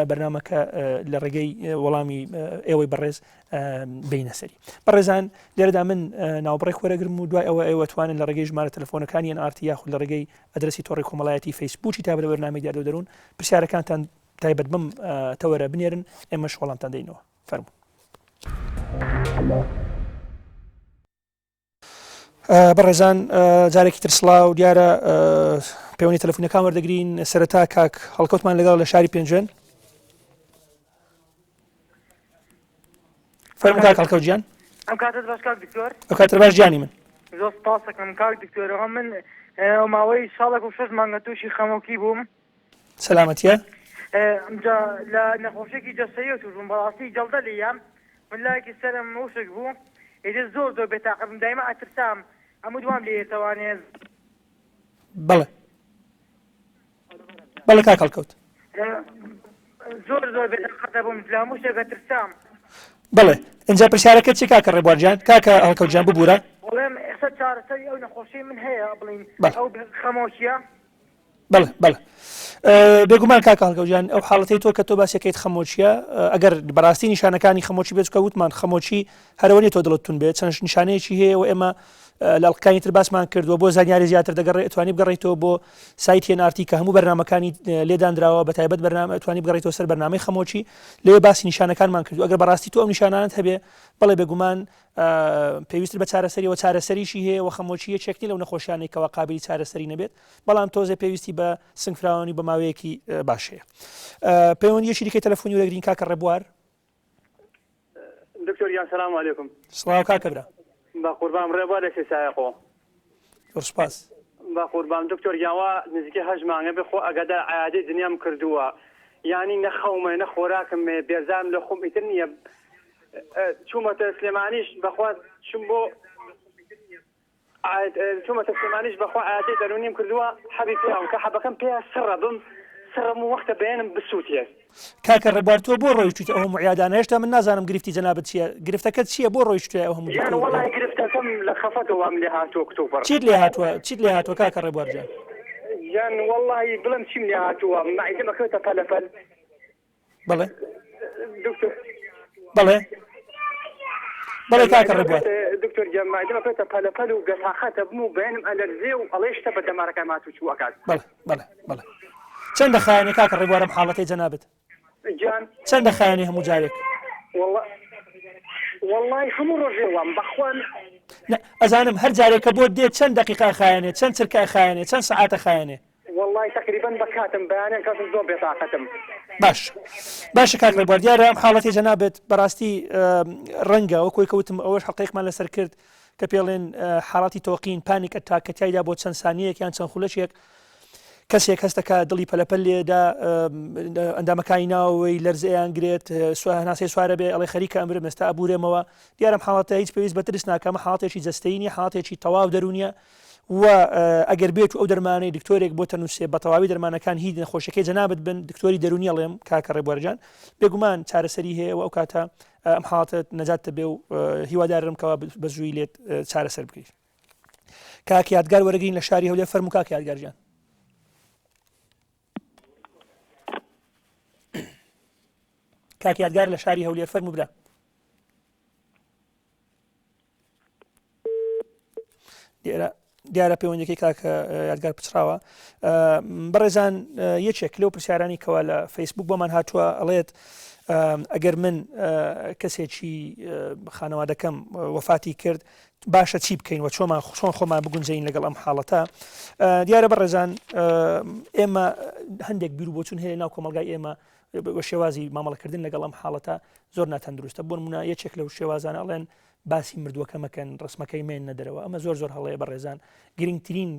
بەرنامەکە لە ڕێگەی وەڵامی ئێوەی بەڕێز بینە سەری. بەڕێزان لێرەدا من ناوبڕێک وەرەگرم و دوای ئەوە ئێوە توانن لە ڕێگەی ژمارە تەلەفۆنەکانی NRT یاخود لە ڕێگەی ئەدرەسی تۆڕی کۆمەڵایەتی فەیسبووکی تا بە بەرنامەی دیاردە و دەروون پرسیارەکانتان. تایبەت بەم تەوەرە بنێرن ئێمەش وەڵامتان دەینەوە. فەرموون. بەڕێزان جارێکی تر سڵاو دیارە پەیوەندی تەلەفۆنەکان وەردەگرین سەرەتا کاک هەڵکەوتمان لەگەڵ لە شاری پێنجوێن فەرموو کاک هەڵکەوت گیان ئەم کاتت باش کاک دکتۆر ئەو کاتت باش گیانی من زۆر سپاسەکەم کاک دکتۆرەوە من ماوەی ساڵێک و شەش مانگە تووشی خەمۆکی بووم سەلامەتیە؟ ئمجا لە نەخۆشیەکی جەستەییەوە توش بووم بەڕاستی جەڵدە لێیە من لایەکی سەرم وشک بوو ئیتر زۆر زۆر بێتاقەت بووم دایمە ئەترسام ئەموت وام لێ یەتەوانێ. بەڵێ بەڵێ کاک هەڵکەوت. زۆر زۆر بێتاقەت ئەبووم لە هەموو شتێک ئەترسام. بەڵێ ئینجا پرسیارەکەت چیە کاکە ڕێبوار گیان کاکە هەڵکەوت گیان ببورە. بەڵێم ئێستا چارەسەری ئەو نەخۆشیەی من هەیە بڵین ئەو خەمۆکیە؟ بەڵێ بەڵێ بێگومان کاکە هەڵکەوت گیان ئەو حاڵەتەی تۆ کە تۆ باسیەکەیت خەمۆکیە ئەگەر بەڕاستی نیشانەکانی خەمۆکی بێت چکە وتمان خەمۆکی هەرەوە نیە تۆ دڵت تون بێت چەند نیشانەیەکی هەیە و ئێمە لە ئەڵقەکانی تر باسمان کردووە بۆ زانیاری زیاتر دەگەڕێ توانی بگەڕێیتەوە بۆ سایتی NRT کە هەموو بەرنمەکانی لێدانراوە بە تایبەت بەرنامە توانی بگەڕێیتەوە سەر بەرنامەی خەمۆکی لێ باسی نیشانەکانمان کردو ئەگەر بەڕاستی تۆ ئەو نیشانانت هەبێ بەڵێ بێگومان پێویست بە چارەسەری و چارەسەریشی هەیە و خەمۆکی یەکێک نیە لەو نەخۆشیانەی کەوا قابلی چارەسەری نەبێت بەڵام تۆزێ پێویستی بە سنگفراوانی بە ماوەیەکی باش هەیە پەیوەندیەکی دیکەی تەلەفۆنی وەرەگرین کاکە ڕێبوار دکتۆر گیان سلام علیکم سڵاو کاکە برا بە قوربان ڕێبوار لە سێسایەقۆ زۆر سوپاس بە قوربان دکتۆر گیان وا نزیکەی هەشت مانگە بێ خۆ ئەگەدار عیادەی دنیام کردووە یانی نە خەومە نە خۆراکم بێزارم لە خۆم ئیتر نییە چوومەتە سلێمانیش بەخوا چوم بۆ چوومەتە سلێمانیش بەخوا عیادەی دەروونیم کردووە حەبی پێیان کە حەبەکەم پێیا سڕە بم سڕم و وەختە بەیانم بسووتێ. کاکە ڕێبوار تۆ بۆ ڕۆیشتویتە ئەو هەموو عیادانە هێشتا من نازانم گرفتی جەنابت چیە گرفتەکەت چیە بۆ ڕۆیشتویە ئەو هەموو گیان دکتۆر وەڵای گرفتەکەم لە خەفەتەوە وام لێ هاتووە کتوپڕ. چیت لێ هاتووە چیت لێ هاتووە کاکە ڕێبوار گیان؟ گیان وەڵای بڵێم چیم لێ هاتووە مەعیدەم ئەکەوێتە پەلەپەل. بەڵێ دکتۆر بەڵێ بەڵێ کاکە ڕێبوار دکتۆر گیان مەعیدەم ئەکەوێتە پەلەپەل و بێتاقەتە بم و بەیانم ئەلەرزێ و ئەڵێ شتە بە دەمارەکانم هاتوچوو ئەکات. بەڵێ بەڵێ بەڵێ چەند دەخایەنێ کاکە ڕێبوار ئەم حاڵەتەی جەنابت؟ گیان چەند دەخایەنێ هەموو جارێک؟ وەڵا وەڵای هەموو ڕۆژێ وام بەخوا نە ئەزانم هەر جارێک کە بۆت دێت چەند دەقیقە ئەخایەنێ چەند چرکە ئەخایەنێ چەند سەعات ئەخایەنێ؟ وەڵای تەقریبەن بە کاتم بەیانیان کاتم زۆر بێتاقەتم. باش باشە کاک ڕێبوار دیارە ئەم حاڵەتی جەنابت بەڕاستی ڕەنگە وەکۆی کەوتم ئەوەش حەقیقمان لەسەر کرد کە پێڵێن حاڵاتی تۆقین panic attack کە تیایدا بۆ چەند سانیەک یان چەند خولەکێک کەسێک هەستەکە دڵی پەلەپەل لێدا ئەندامەکانی ناوەوەی لەرزەیان گرێت هەناسەی سوارە بێ ئەڵێ خەریکە ئەمرم ئێستا ئەبورێمەوە دیارم حاڵەتە هیچ پێویست بە ترس ناکەمە حاڵەتێکی جەستەیی نیە حاڵەتێکی تەواو دەرونیە و ئەگەر بێت و ئەو دەرمانەی دکتۆرێک بۆ تەنووسێ بە تەواوی دەرمانەکان هی نەخۆشیەکەی جەنابت بن دکتۆری دەرونی ئەڵێم کاکە ڕێبوارجان بێگومان چارەسەری هەیە و ئەو کاتە ئەم حاڵەتە نەجات دەبێ و هیوادارم کەوا بە زووی لێت چارەسەر بکەیت کاک یادگار وەرەگرین لە شاری هەولێر فەرموو کاک یادگار گیان کاک یادگار لە شاری هەولێر فەرموو برا دیارە دیارە پەیوەندەکەی کاکە یادگار پچڕاوە بەڕێزان یەکێک لەو پرسیارانی کەوا لە فەیسبوک بۆمان هاتووە ئەڵێت ئەگەر من کەسێکی خانەوادەکەم وەفاتی کرد باشە چی بکەین و چۆمان چۆن خۆمان بگونجین لەگەڵ ئەم حاڵەتە دیارە بەڕێزان ئێمە هەندێک بیر بۆچون هەیە ناو کۆمەلگای ئێمە بە شێوازی مامەڵەکردن لەگەڵ ئەم حاڵەتە زۆر ناتەندروستە بۆ نمونە یەکێک لەو شێوازانە ئەڵێن باسی مردووەکە مەکەن ڕسمەکەی مێنە دەرەوە ئەمە زۆر زۆر هەڵەیە بەڕێزان گرنگترین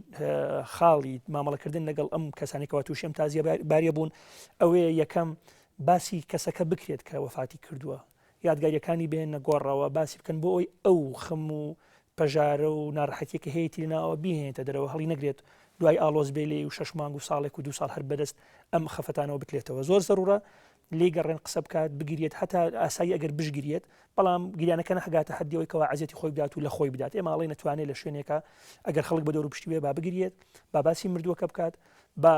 خاڵی مامەڵەکردن لەگەڵ ئەم کەسانێکەوە تووشم تازیە باریە بوون ئەوەیە یەکەم باسی کەسەکە بکرێت کە وەفاتی کردووە یادگاریەکانی بێنە گۆڕەوە باسی بکەن بۆ ئەوی ئەو خەم و پەژارە و ناڕەحەتیە کە هەیەتی لە ناوە بیهێنێتە دەرەوە هەڵی نەگرێت دوای ئاڵۆز بێ لێی و شەش مانگ و ساڵێک و دو ساڵ هەر بەدەست ئەم خەفەتانەوە بتلێتەوە زۆر زەرورە لێی گەڕێن قسە بکات بگریێت هەتا ئاسایی ئەگەر بشگریێت بەڵام گریانەکە نەگاتە حەدی ئەوەی کەوا عەزیەتی خۆی بدات و لە خۆی بدات ئێمە ئەڵێ نەتوانێت لە شوێنێکە ئەگەر خەڵک بە دەور و پشتی بێ با بگریێت با باسی مردووەکە بکات با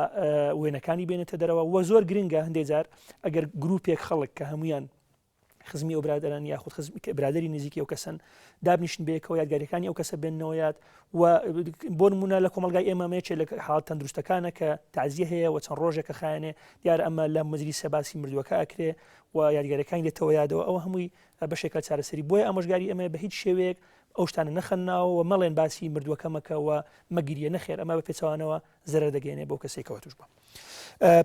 وێنەکانی بێنێتە دەرەوە وە زۆر گرنگە هەندێک جار ئەگەر گروپێک خەڵک کە هەمویان. خزمی ئەو برادەرن یاخود خزمی برادری نزیکی ئەو کەسن دابنیشن بەیەکەوە یادگاریەکانی ئەو کەسە بێنەوە یاد و بۆ نمونە لە کۆمەلگای ئێمە مێچێ لە حاڵ تەندروستەکانە کە تازیە هەیە و چەند ڕۆژێکە خایەنێ دیار ئەمە لە مەجلیسە باسی مردووەکە ئەکرێ و یادگارەکانی دێتەوە یادەوە ئەوە هەمووی بەشێکە چارەسەری بۆیە ئامۆژگاری ئەمە بە هیچ شێوەیەک ئەو شتانە نەخەن ناوە و مەڵێن باسی مردووەکە مەکە و مەگریە نەخێر ئەمە بە پێچەوانەوە زەرەر دەگەیەنێ بەو کەسەی کەوا توش بووە.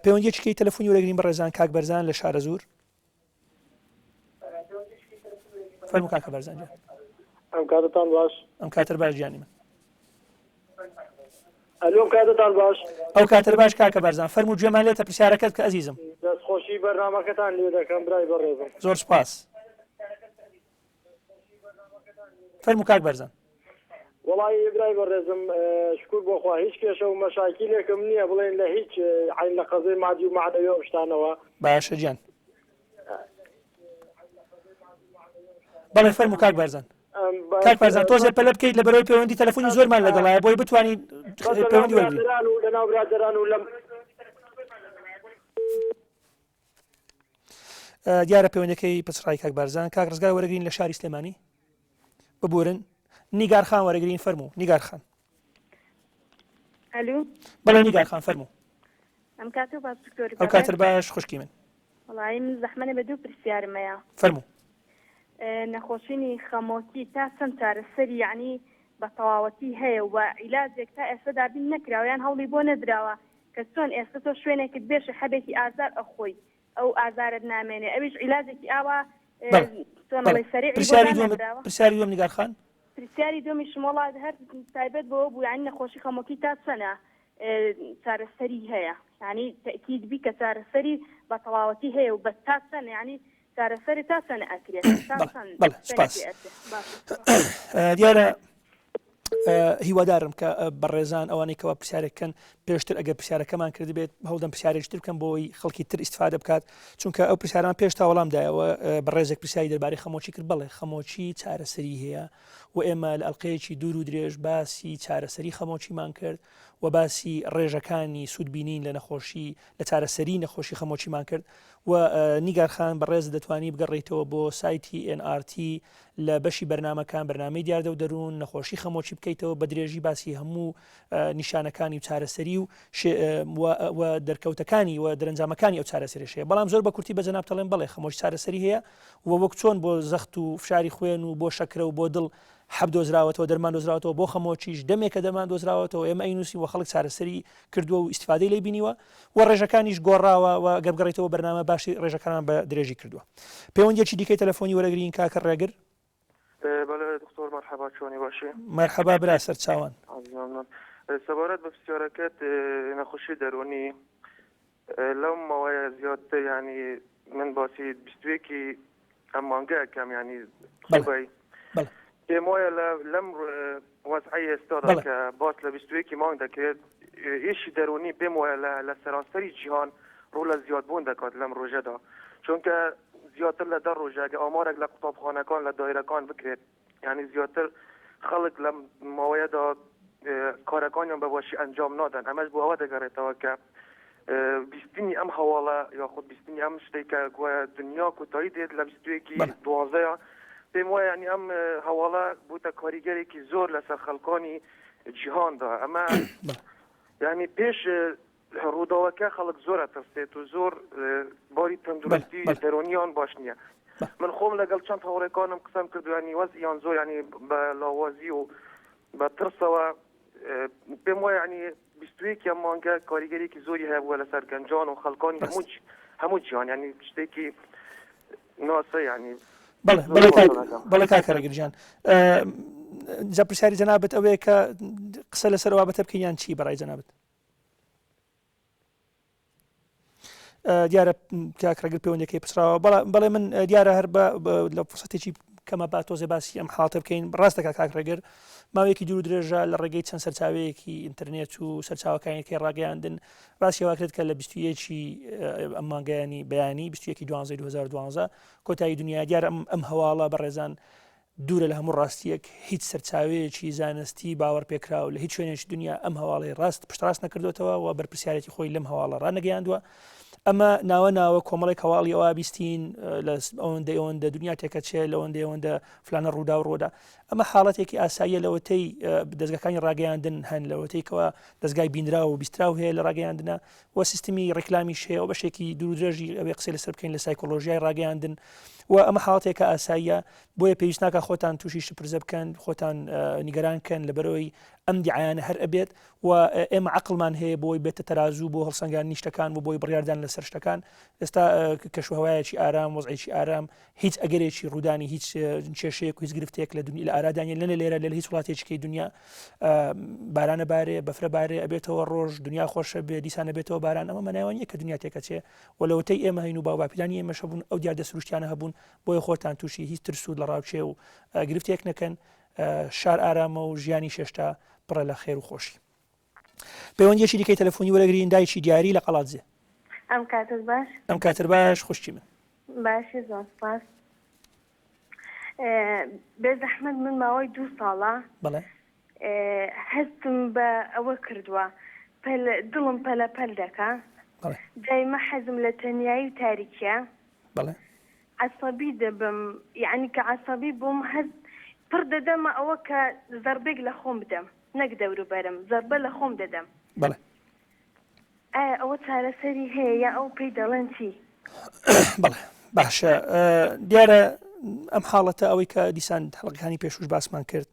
پەیوەندیەکی کەی تەلەفۆنی وەرەگرین بەڕێزان کاک بەرزان لە شارەزوور. فەرموو کاکە بەرزان گیان. ئەم کاتتان باش. ئەم کاتر باش گیانی من. ئەلۆ ئەم کاتتان باش. ئەو کاتر باش کاکە بەرزان فەرموو گوێمان لێتە پرسیارەکەت بکە ئەزیزم. دەستخۆشی بەرنامەکەتان لێ دەکەم برای بەڕێزم. زۆر سوپاس. فەرموو کاک بەرزان. وەڵایی برای بەڕێزم شکور بۆ خوا هیچ کێشە و مەشاکیلێکم نییە بڵێن لە هیچ عین لە قەزەی مادی و مەعنەوی ئەو شتانەوە. باشە گیان. بەڵێ فەرموو کاک بەرزان. کاک بەرزان تۆزێ پەلە بکەیت لە بەرەوەی پەیوەندی تەلەفۆنی زۆرمان لەگەڵایە بۆی بتوانین پەیوەندی وەرگرین. لەناو برادەران و لەم دیارە پەیوەندەکەی پچڕای کاک بارزان کاک ڕزگار وەرەگرین لە شاری سلێمانی ببورن نیگار خان وەرەگرین فەرموو نیگار خان ئەلو بەڵێ نیگار خان فەرموو ئەم کاتە باش دکتۆر ئەو کاتر باش خوشکی من وەڵی من زەحمەە بە دوو پرسیارم هەیە فەرموو نەخۆشینی خەمۆکی تا چەند چارەسەری یعنی بە تەواوەتی هەیە و عیلاجێک تا ئێستا دابین نەکراوە یان هەوڵی بۆ نەدراوە کە چۆن ئێستە تۆ شوێنێکت بێشێ حەبێکی ئازار ئەخۆی ئەو ئازارت نامێنێ ئەویش عیلاجێکی ئاوا بەڵێ چۆن بەڵێ ئەڵێی سەریعی بۆ پرسیاری دووەمت دانەنراوە. پرسیاری دووەم نیگار خان. پرسیاری دووەمیشم وەڵا هەر تایبەت بەوە بوو یانی نەخۆشی خەمۆکی تا چەنە چارەسەری هەیە یانی تەئکید بی کە چارەسەری بە تەواوەتی هەیە و بە تا چەند یانی چارەسەری تا چەند ئەکرێت تا بەڵێ چەند بەڵێ چەنی سوپاس. پێ ئەچێ باشە سوپاس. دیارە هیوادارم کە بەڕێزان ئەوانەی کەوا پرسیارێک کەن پێشتر ئەگەر پرسیارەکەمان کردبێت هەوڵدەم پرسیارێکی تر بکەم بۆی خەڵکی تر ئیسفادە بکات چونکە ئەو پرسیاران پێش تا وەڵام دایەوە بەڕێزێک پرسیاری دەربارەی خەمۆکی کرد بەڵێ خەمۆکی چارەسەری هەیە و ئێمە لە ئەڵلقەیەکی دوور و درێژ باسی چارەسەری خەمۆکیمان کرد و باسی ڕێژەکانی سوودبینین لە نەخۆشی لە چارەسەری نەخۆشی خەمۆکیمان کرد و نیگار خان بەڕێز دەتوانی بگەڕێیتەوە بۆ سایتی NRT لە بەشی بەرنامەکان بەرنامەی دیاردە و دەروون نەخۆشی خەمۆکی بکەیتەوە بە درێژی باسی هەموو نیشانەکانی و چارەسەری و و دەرکەوتەکانی و دەرەنجامەکانی ئەو چارەسەریش هەیە بەڵام زۆر بە کورتی بە جەناب تەڵێن بەڵێ خەمۆکی چارەسەری هەیە و وەک چۆن بۆ زەخت و فشاری خوێن و بۆ شەکرە و بۆ دڵ حەب دۆزراوەتەوە دەرمان دۆزراوەتەوە بۆ خەمۆکیش دەمێکە دەرمان دۆزراوەتەوە ئێمە ئەینووسین و خەڵک چارەسەری کردووە و ئیسیفادەی لێ بینیوە و ڕێژەکانیش گۆڕاوە و گەر بگەڕێیتەوە بەرنامە باشی ڕێژەکانمان بە درێژی کردووە. پەیوەندیەکی دیکەی تەلەفۆنی وەرەگرین کاکە ڕێگر. بەڵێ دکتۆر مەرحەبا چۆنی باشی؟ مەرحەبا برا سەرچاوان. مەمنون. سەبارەت بە پرسیارەکەت نەخۆشی دەروونی لەو ماوەیە زیاتر یانی من باسی بیستوێکی ئەم مانگە ئەکەم یانی سبەی پێم وایە لە لەم وەزعەی ئێستادا کە باس لە بیستویەکی مانگ دەکرێت ئیشی دەرونی پێم وایە لە لە سەرانسەری جیهان ڕوو لە زیادبوون دەکات لەم ڕۆژەدا چونکە زیاتر لە دە ڕۆژە ئەگە ئامارێک لە قوتابخانەکان لە دایرەکان بکرێت یانی زیاتر خەڵک لەم ماوەیەدا کارەکانیان بە باشی ئەنجام نادەن ئەمەش بۆ ئەوە دەگەڕێتەوە کە بیستنی ئەم هەواڵە یاخود بیستنی ئەم شتێک کە گوایە دنیا کۆتایی دێت لە بیستوێکی دوازدەیە پێم وایە ینی ئەم هەواڵە بووتە کاریگەرێکی زۆر لەسەر خەڵکانی جیهاندا ئەمە ینی پێش ڕووداوەکە خەڵک زۆر ئەترسێت و زۆر باری تەندروستی دەرونیان باش نییە من خۆم لەگەڵ چەند هاوڕێکانم قسەم کردو ینی وەزیان زۆر ینی بە لاوازی و بە ترسەوە پێم وایە ینی بیستویەکی ئەم مانگە کاریگەرێکی زۆری هەبووە لەسەر گەنجان و خەڵکانی هەموو هەموو جیهان ینی شتێکی ناسە ینی بەڵێ بەڵێ کاک بەڵێ کاک ڕێگر گیان جا پرسیاری جەنابت ئەوەیە کە قسە لەسەر بابەتە بکەین یان چی بەڕای جەنابت دیارە کاک ڕێگر پەیوەندەکەی پچڕاوە بەڵێ من دیارە هەر بە لە فرسەتێکی کەمە با تۆزێ باسی ئەم حاڵەتە بکەین ڕاست دەکات کاک ڕێگر ماوەیەکی دوور درێژە لە ڕێگەی چەند سەرچاوەیەکی ئینتەرنێت و سەرچاوەکانی کەی ڕاگەیاندن باسی واکرێت کە لە 21 ئەم مانگەیانی بەیانی 21 دوانزەی 2012 کۆتایی دنیا دیارە ئەم هەواڵە بەڕێزان دوورە لە هەموو ڕاستییەک، هیچ سەرچاوەیەکی زانستی باوەڕپێکراو لە هیچ شوێنێکی دنیا ئەم هەواڵەی ڕاست پشتڕاست نەکردۆتەوە و بەرپرسیارێتی خۆی لەم هەواڵە ڕانەگەیاندووە. ئەمە ناوە ناوە کۆمەڵێک هەواڵی ئەوە بیستین لە ئەوەندە ئەوەندە دنیا تێکەچێ لەوەندە ئەوەندە فلانە ڕوودا و ڕۆدا ئەمە حاڵەتێکی ئاساییە لەوەتەی دەزگاکانی ڕاگەیاندن هەن لەوەتەی کەوا دەزگای بینراو و بیستراو هەیە لە ڕاگەیاندنە و سیستمی ڕیکلامیش هەیە و بەشێکی دوور درێژی ئەوێ قسەی لەسەر بکەین لە سایکۆلۆژیای ڕاگەیاندن و ئەمە حاڵەتێکە ئاساییە بۆیە پێویست ناکە خۆتان تووشی شپرزە بکەن خۆتان نیگەران کەن لەبەرەوەی ئەم دیعایانە هەر ئەبێت و ئێمە عەقڵمان هەیە بۆی بێتە تەرازوو بۆ هەڵسەنگاندنی شتەکان و بۆی بڕیاردان لەسەر شتەکان ئێستا کەشوهەوایەکی ئارام وەزعێکی ئارام هیچ ئەگەرێکی ڕوودانی هیچ کێشەیەک و هیچ گرفتێک لە دنیا لە ئارادا نیە لە لێرە لە هیچ وڵاتێکی دنیا بارانە بارێ بەفرە بارێ ئەبێتەوە ڕۆژ دنیا خۆشە بێ دیسانە بێتەوە باران ئەمە مەناوە نیە کە دنیا تێکەچێ و لەوەتەی ئێمە هەین و باوباپیرانی ئێمەش هەبوون ئەو دیاردە سروشتیانە هەبوون بۆیە خۆتان تووشی هیچ ترس و دڵەڕاوکێ و گرفتێک نەکەن شار ئارامە و ژیانی شێشتا پڕە لە خێر و خۆشی. پەیوەندیەکی دیکەی تەلەفۆنی وەرەگرین دایکی دیاری لە قەڵادزێ. ئەم کاتت باش. ئەم کاتت باش خوشکی من. باشی زۆر سپاس. بێ زەحمەت من ماوەی دوو ساڵە بەڵێ هەستم بە ئەوە کردووە پەل دڵم پەلە پەل دەکا بەڵێ دایمە حەزم لە تەنیایی و تاریکیە بەڵێ عەسەبی دەبم یەعنی کە عەسەبی بووم هەست پڕ دەدەمە ئەوە کە زەڕبێک لە خۆم بدەم نەک دەوروبەرم زەڕبە لە خۆم دەدەم. بەڵێ. ئایا ئەوە چارەسەری هەیە یا ئەو پێی دەڵێن چی؟ بەڵێ باشە دیارە ئەم حاڵەتە ئەوەی کە دیسان حەڵەکانی پێشوش باسمان کرد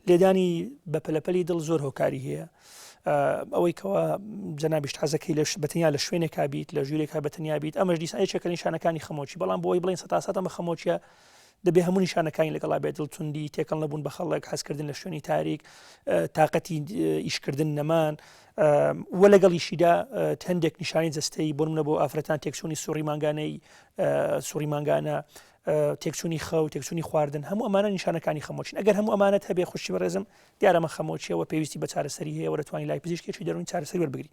لێدانی بە پەلەپەلی دڵ زۆر هۆکاری هەیە ئەوەی کەوا جەنابیشت حەزەکەی لەش بەتەنیا لە شوێنێکا بیت لە ژوورێکا بەتەنیا بیت ئەمەش دیسان یەکێکە نیشانەکانی خەمۆکی بەڵام بۆی بڵێن سەتاسەت ئەمە خەمۆکیە دەبێ هەموو نیشانەکانی لەگەڵا بێت دڵتوندی تێکەڵ نەبوون بە خەڵک حەزکردن لە شوێنی تاریک تااقەتی ئیشکردن نەمان وە لەگەڵیشیدا هەندێک نیشانی جستەی بۆ منە بۆ ئافرەتان تێکچوونی سوڕی مانگانەی سوڕی مانگانە تێکچوونی خەو، تێکچوونی خواردن، هەموو ئەمانە نیشانەکانی خەمۆکین، ئەگەر هەموو ئەمانەت هەبێ خوشکی بەڕێزم دیارە ئەمە خەمۆکیە و پێویستی بە چارەسەری هەیە و دەتوانی لای پزیشکێکی دەروونی چارەسەری وەربگری.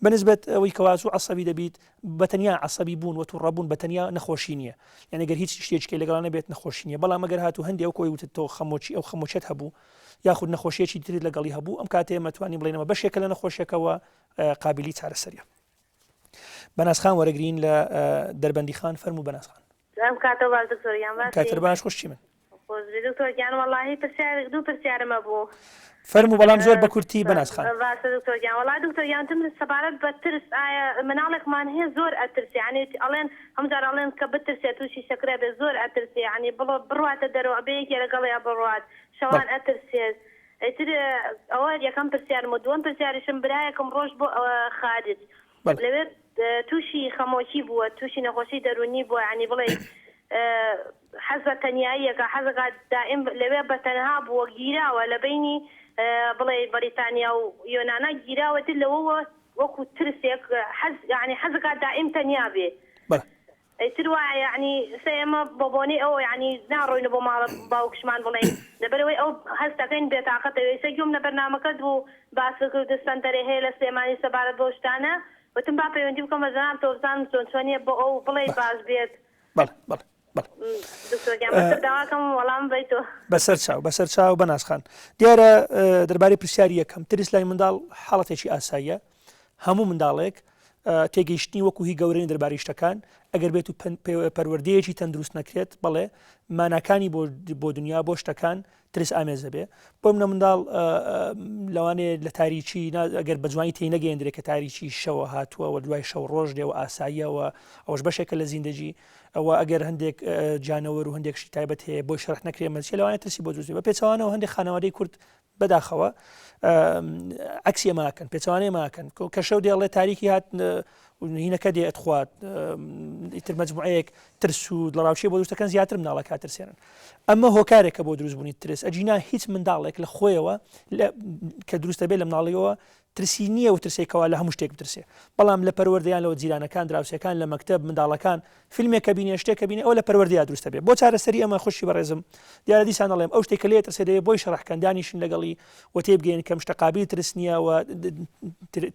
بە نسبەت ئەوەی کەوا زوو عەسەبی دەبیت بە تەنیا عەسەبی بوون و توڕەبوون بە تەنیا نەخۆشی نییە یعنی گەر هیچ شتێکی لەگەڵا نەبێت نەخۆشی نییە بەڵام ئەگەر هاتوو هەندێک وەکو ئەوەی وتت تۆ خەمۆکی ئەو خەمۆکیەت هەبوو یاخود نەخۆشیەکی ترت لەگەڵی هەبوو ئەم کاتەیە مەتوانین بڵێین ئەمە بەشێکە لە نەخۆشیەکەوە قابلی چارەسەریە. بەناز خان وەرەگرین لە دەربەندی خان فەرموو بەناز خان. ئەم کاتە باش دکتۆر گیان باشی؟ کاتت باش خوشکی من. خۆشبی دکتۆر گیان وەڵاهی پرسیارێک دوو پرسیارم هەبوو. فەرموو بەڵام زۆر بە کورتی بەناز خان. باشە دکتۆر گیان وەڵا دکتۆر گیان وتم سەبارەت بە ترس ئایا مناڵێکمان هەیە زۆر ئەترسێ یانی ئەڵێن هەموو جار ئەڵێن کە بترسێ توشی شەکرە ئەبێ زۆر ئەترسێ یانی بڵۆ بڕواتە دەرەوە ئەبێ یەکێ لەگەڵیا بڕوات شەوان ئەترسێت ئیتر ئەوە یەکەم پرسیارم و دووەم پرسیاریشم برایەکم ڕۆشت بۆ خارج لەوێ تووشی خەمۆکی بووە تووشی نەخۆشی دەروونی بووە یانی بڵێی حەز بە تەنیاییەکە حەزەکات دائیم لەوێ بە تەنها بووە گیراوە لە بەینی بڵێی بەریتانیا و یۆنانا گیراوە تر لەوەوە وەکو ترسێک حەز یانی حەزەکات دائیم تەنیا بێ ئیتر وایە یەعنی ئیستا ئێمە بە بۆنەی ئەوە یەعنی ناڕۆینە بۆ ماڵە باوکشمان بڵێین لەبەرئەوەی ئەو هەست دەکەین بێتاقەتە ئیستا گوێم لە بەرنامەکەت بوو باست کرد سەنتەرێ هەیە لە سلێمانی سەبارەت بەو شتانە وتم با پەیوەندی بکەم بە جەنابتەوە بزانم چۆن چۆنیە بۆ ئەو بڵێی باش بێت بەڵێ بەڵێ بەڵێ دکتۆر گیان بەسەر داواکەم وەڵام بەیتەوە. بەسەر چاو بەسەر چاو بەناز خان دیارە دەربارەی پرسیاری یەکەم ترس لای منداڵ حاڵەتێکی ئاساییە هەموو منداڵێک تێگەیشتنی وەکو هی گەورەی دەربارەی شتەکان ئەگەر بێت و پەروەردەیەکی تەندروست نەکرێت بەڵێ ماناکانی بۆ دنیا بۆ شتەکان ترس ئامێز دەبێ بۆ منە منداڵ لەوانەیە لە تاریکی ئەگەر بە جوانی تێی نەگەیەندرێت کە تاریکی شەوە هاتووە و دوای شەو ڕۆژ دێ و ئاساییەوە ئەوش بەشێکە لە زیندەجی ئەوە ئەگەر هەندێک جانەوەر و هەندێک شتی تایبەت هەیە بۆی شەرح نەکرێ مەچێ لەوانەیە ترسی بۆ دروست بێ بە پێچەوانەوە هەندێک خانەوادەی کورد بەداخەوە عەکسی ئەمە ئەکەن پێچەوانەی ئەمە ئەکەن کە شەو دێڵێ تاریکی هات هینەکە دێ ئەتخوات ئیتر مەجموعەیەک ترس و دڵەڕاوکێ بۆ دروستەکەن زیاتر مناڵەکە ترسێنن ئەمە هۆکارێکە بۆ دروستبوونی ترس ئەگینا هیچ منداڵێک لە خۆیەوە کە دروستە بێت لە مناڵیەوە ترسی نییە و ترسێک کەوا لە هەموو شتێک بترسێ بەڵام لە پەروەردەیان لەوە جیرانەکان دراوسێکان لە مەکتەب منداڵەکان فیلمێک کە بینێ شتێک کە بینێ ئەوە لە پەروەردەیا دروست دەبێ بۆ چارەسەری ئەمە خوشکی بەڕێزم دیارە دیسان ئەڵێم ئەو شتێک کە لێ ترسێ دەبێ بۆی شەرح کەن دانیشن لەگەڵی و تێبگەین کەم شتە قابلی ترس نییە و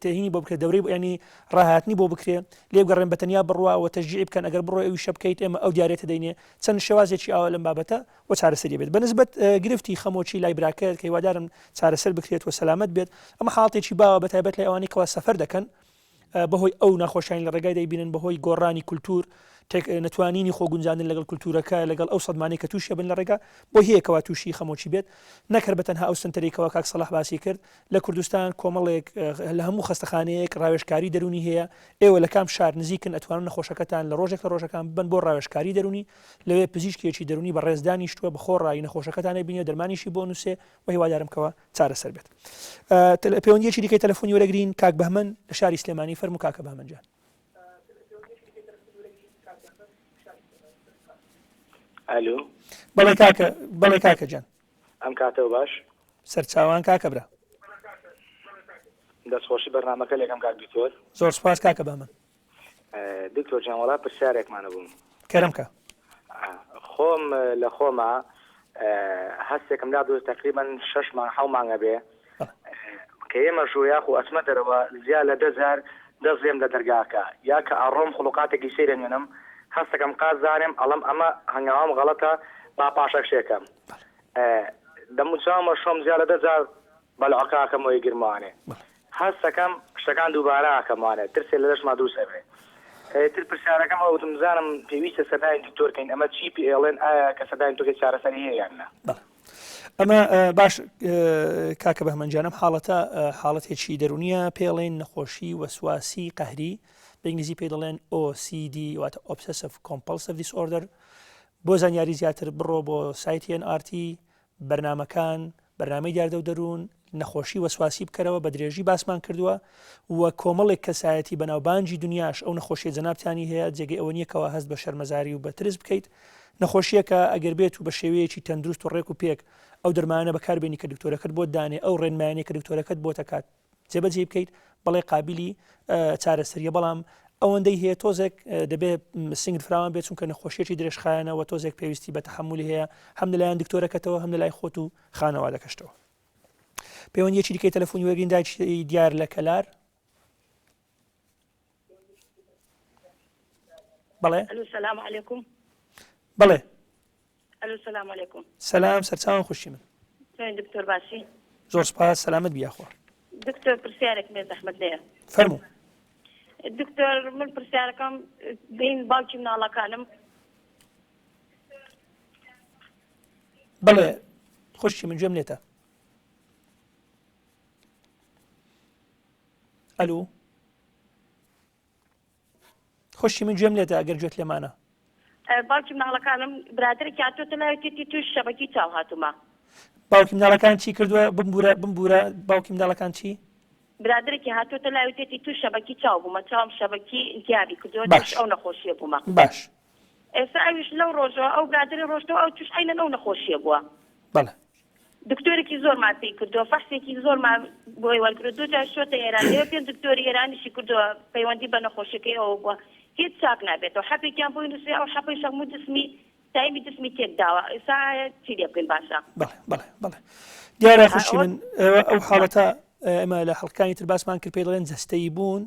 تێهینی بۆ بکرێت دەورەی ینی ڕاهاتنی بۆ بکرێ لێ بگەڕێن بە تەنیا بڕوا و تەشجیعی بکەن ئەگەر بڕۆی ئەویشە بکەیت ئێمە ئەو دیارێتە دەینێ چەند شێوازێکی ئاوا لەم بابەتە و چارەسەری بێت بەنسبەت گرفتی خەمۆکی لای براکەت کە هیوادارم چارەسەر بکرێت و سەلامەت بێت ئەمە حاڵەتێکی باوە بەتایبەت لای ئەوانەی کەوا سەفەر دەکەن. بەهۆی ئەو ناخۆشیانی لە ڕێگای دەیبینن بەهۆی گۆڕانی کولتوور نەتوانینی خۆ گونجاندن لەگەڵ کولتوورەکە لەگەڵ ئەو سەدمانەی کە تووشی بن لە ڕێگا بۆ هەیە کەوا تووشی خەمۆکی بێت نەک هەر بە تەنها ئەو سنتەرەی کەوا کاک سەڵاح باسی کرد لە کوردستان کۆمەڵێک لە هەموو خەستەخانەیەک ڕاوێژکاری دەروونی هەیە ئێوە لە کام شار نزیکن ئەتوانن نەخۆشەکەتان لە ڕۆژێک لە ڕۆژەکان ببەن بۆ ڕاوێژکاری دەروونی لەوێ پزیشکێکی دەروونی بەڕێز دانیشتووە بە خۆڕایی نەخۆشەکەتان ئەبینێ دەرمانیشی بۆ نووسێ و هیوادارم کەوا چارەسەر بێت. پەیوەندیەکی دیکەی تەلەفۆنی وەرەگرین کاک بەهمەن لە شاری سلێمانی فەرموو کاکە بەهمەن جان. ئەلو بەڵێ کاکە بەڵێ کاکە جان. ئەم کاتەوە باش. سەرچاوان کاکە برا. دەستخۆشی بەرنامەکە لەکەم کاک دکتۆر. زۆر سوپاس کاکە بەهمەن. دکتۆر جان وەڵا پرسیارێکمانە بووم. کەرم کە. خۆم لە خۆما هەستێکم لا دروست تقریبا شەش مانگ حەو مانگە بێ کە ئێمە ژوو یاخو ئەچمە دەرەوە زیا لە دەجار دەست لێم لە دەرگاکە یا کە ئەڕۆم خڵوقاتێکی سەیرە نوێنم هەستەکەم قاز دانێم ئەڵێم ئەمە هەنگاوم غەڵەتە با پاشەکشێکەم دەموچاومە شۆم زیا لە دەجار بەلعقە ئەکەم و ئەیگرمەوانێ هەست ئەکەم شتەکان دووبارە ئەکەمەوانێ ترسێ لە لەشما دروست ئەبێ تر پرسیارەکەم ئەوە وتم بزانم پێویستە سەردانی دکتۆر کەین ئەمە چی پێ ئەڵێن ئایا کە سەردانی دکتۆر چارەسەری هەیە یان نا؟ بەڵێ ئەمە باش کاکە بەهمەن جان ئەم حاڵەتە حاڵەتێکی دەرونیە پێڵێن نەخۆشی وەسواسی قەهری بە ئینگلیزی پێی دەڵێن OCD واتە Obsessive Compulsive Disorder بۆ زانیاری زیاتر بڕۆ بۆ سایتی NRT بەرنامەکان، بەرنامەی دیاردە و دەروون، نەخۆشی وەسواسی بکەرەوە بە درێژی باسمان کردووە و کۆمەڵێک کەسایەتی بەناوبانگی دنیاش ئەو نەخۆشیە جەنابتانی هەیە جێگەی ئەوە نییە کەوا هەست بە شەرمەزاری و بە ترس بکەیت نەخۆشیەکە ئەگەر بێت و بە شێوەیەکی تەندروست و ڕێک و پێک ئەو دەرمانە بەکاربێنی کە دکتۆرەکەت بۆت دانێ ئەو ڕێنمایانەی کە دکتۆرەکەت بۆت ئەکات جێبەجێی بکەیت بەڵێ قابلی چارەسەریە بەڵام ئەوەندەی هەیە تۆزێک دەبێ سنگت فراوان بێت چونکە نەخۆشیەکی درێژخایەنەوە تۆزێک پێویستی بە تەحملی هەیە هەم لەلایەن دکتۆرەکەتەوە هەم لەلای خۆت و خانەوادەکەشتەوە پەیوەندیەکی دیکەی تەلەفۆنی وەرگین دایکی دیار لە کەلار بەڵێ سلام علیکم بەڵێ ئەلو سلام علیکم. سلام سەرچاوان خوشکی من. چۆنی دکتۆر باشی؟ زۆر سپاس سەلامەت بی یاخوا. دکتۆر پرسیارێکم هەیە زەحمەت نەیە. فەرموو. دکتۆر من پرسیارەکەم بین باوکی مناڵەکانم. بەڵێ خوشکی من گوێم لێتە. ئەلو. خوشکی من گوێم لێتە ئەگەر گوێت لێمانە. باوکی مناڵەکانم برادەرێکی هاتۆتە لای وتیتی توش شەبەکی چاو هاتوومە. باوکی مناڵەکان چی کردووە بمبورە بمبورە باوکی مناڵەکان چی؟ برادەرێکی هاتۆتە لای وتیتی توش شەبەکی چاو بوومە چاوم شەبەکی ئیلتیابی کردووە توش ئەو نەخۆشیە بوومە. باش. ئێستا ئەویش لەو ڕۆژەوە ئەو برادەری ڕۆشتەوە ئەو توش عەینەن ئەو نەخۆشیە بووە. بەڵێ. دکتۆرێکی زۆرمان پێی کردووە فەحسێکی زۆرمان بۆی وەرگرتووە دووجار چۆتە ئێران لەوێ پێنج دکتۆری ئێرانیشی کردووە پەیوەندی بە نەخۆشیەکەی ئەوە بووە هیچ چاک نابێتەوە حەپێکیان بۆی نووسیوە ئەو حەپەیش هەموو جسمی تایمی جسمی تێک داوە ئێستا ئایا چی لێ بکەین باشە؟ بەڵێ بەڵێ بەڵێ دیارە خوشکی من ئەو حاڵەتە ئێمە لە حەڵقەکانی تر باسمان کرد پێی دەڵێن جەستەیی بوون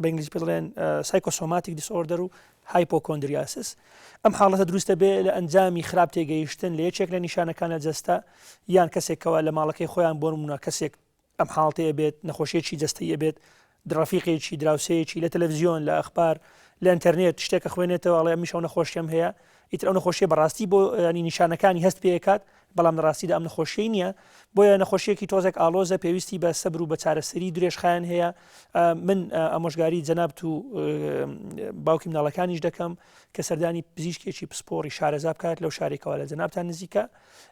بە ئینگلیزی پێ دەڵێن psychosomatic disorder و hypochondriasis ئەم حاڵەتە دروستە بێ لە ئەنجامی خراپ تێگەیشتن لە یەکێک لە نیشانەکان لە جەستە یان کەسێکەوە لە ماڵەکەی خۆیان بۆ نمونە کەسێک ئەم حاڵتەیە بێت نەخۆشیەکی جەستەیە بێت ڕەفیقێکی دراوسەیەکی لە تەلەڤزیۆن لە ئەخبار لە ئینتەرنێت شتێکە خوێنێتەوە ئەڵێ ئەمیش ئەو نەخۆشیەم هەیە ئیتر ئەو نەخۆشیە بەڕاستی بۆ ینی نیشانەکانی هەست پێکات بەڵام لە ڕاستیدا ئەم نەخۆشیەی نییە، بۆیە نەخۆشییەکی تۆزێک ئاڵۆزە پێویستی بە سەبر و بە چارەسەری درێژخایەن هەیە، من ئامۆژگاری جەنابت و باوکی مناڵەکانیش دەکەم کە سەردانی پزیشکێکی پسپۆڕی شارەزا بکات لەو شارێکەوە لە جەنابتان نزیکە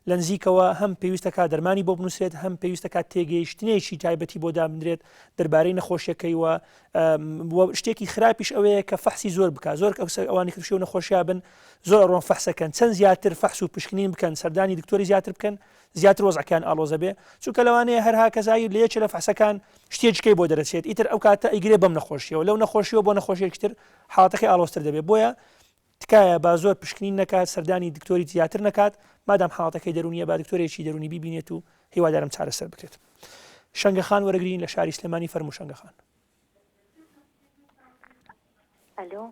لە نزیکەوە هەم پێویستەکە دەرمانی بۆ بنووسرێت هەم پێویستەکە تێگەیشتنێکی تایبەتی بۆ دابنرێت دەربارەی نەخۆشیەکەی و شتێکی خراپیش ئەوەیە کە فەحسی زۆر بکە زۆر ئەوانی کە تووشی ئەو نەخۆشیە بن زۆر ئەڕۆن فەحسەکەن چەند زیاتر فەحس و پشکنین بکەن سەردانی دکتۆری زیاتر بکەن زیاتر وەزعەکەیان ئاڵۆزە بێ چونکە لەوانەیە هەر هاکەزایی لە یەکێ لە فەحسەکان شتێکیکەی بۆ دەرەچێت ئیتر ئەو کاتە ئەیگرێ بەم نەخۆشیەوە لەو نەخۆشیەوە بۆ نەخۆشیەکی تر حاڵەتەکەی ئاڵۆزتر دەبێت بۆیە تکایە با زۆر پشکنین نەکات سەردانی دکتۆری زیاتر نەکات مادام حاڵەتەکەی دەرونیە با دکتۆرێکی دەرونی بیبینێت و هیوادارم چارەسەر بکرێت شەنگە خان وەرەگرین لە شاری سلێمانی فەرموو شەنگە خان. ئەلۆ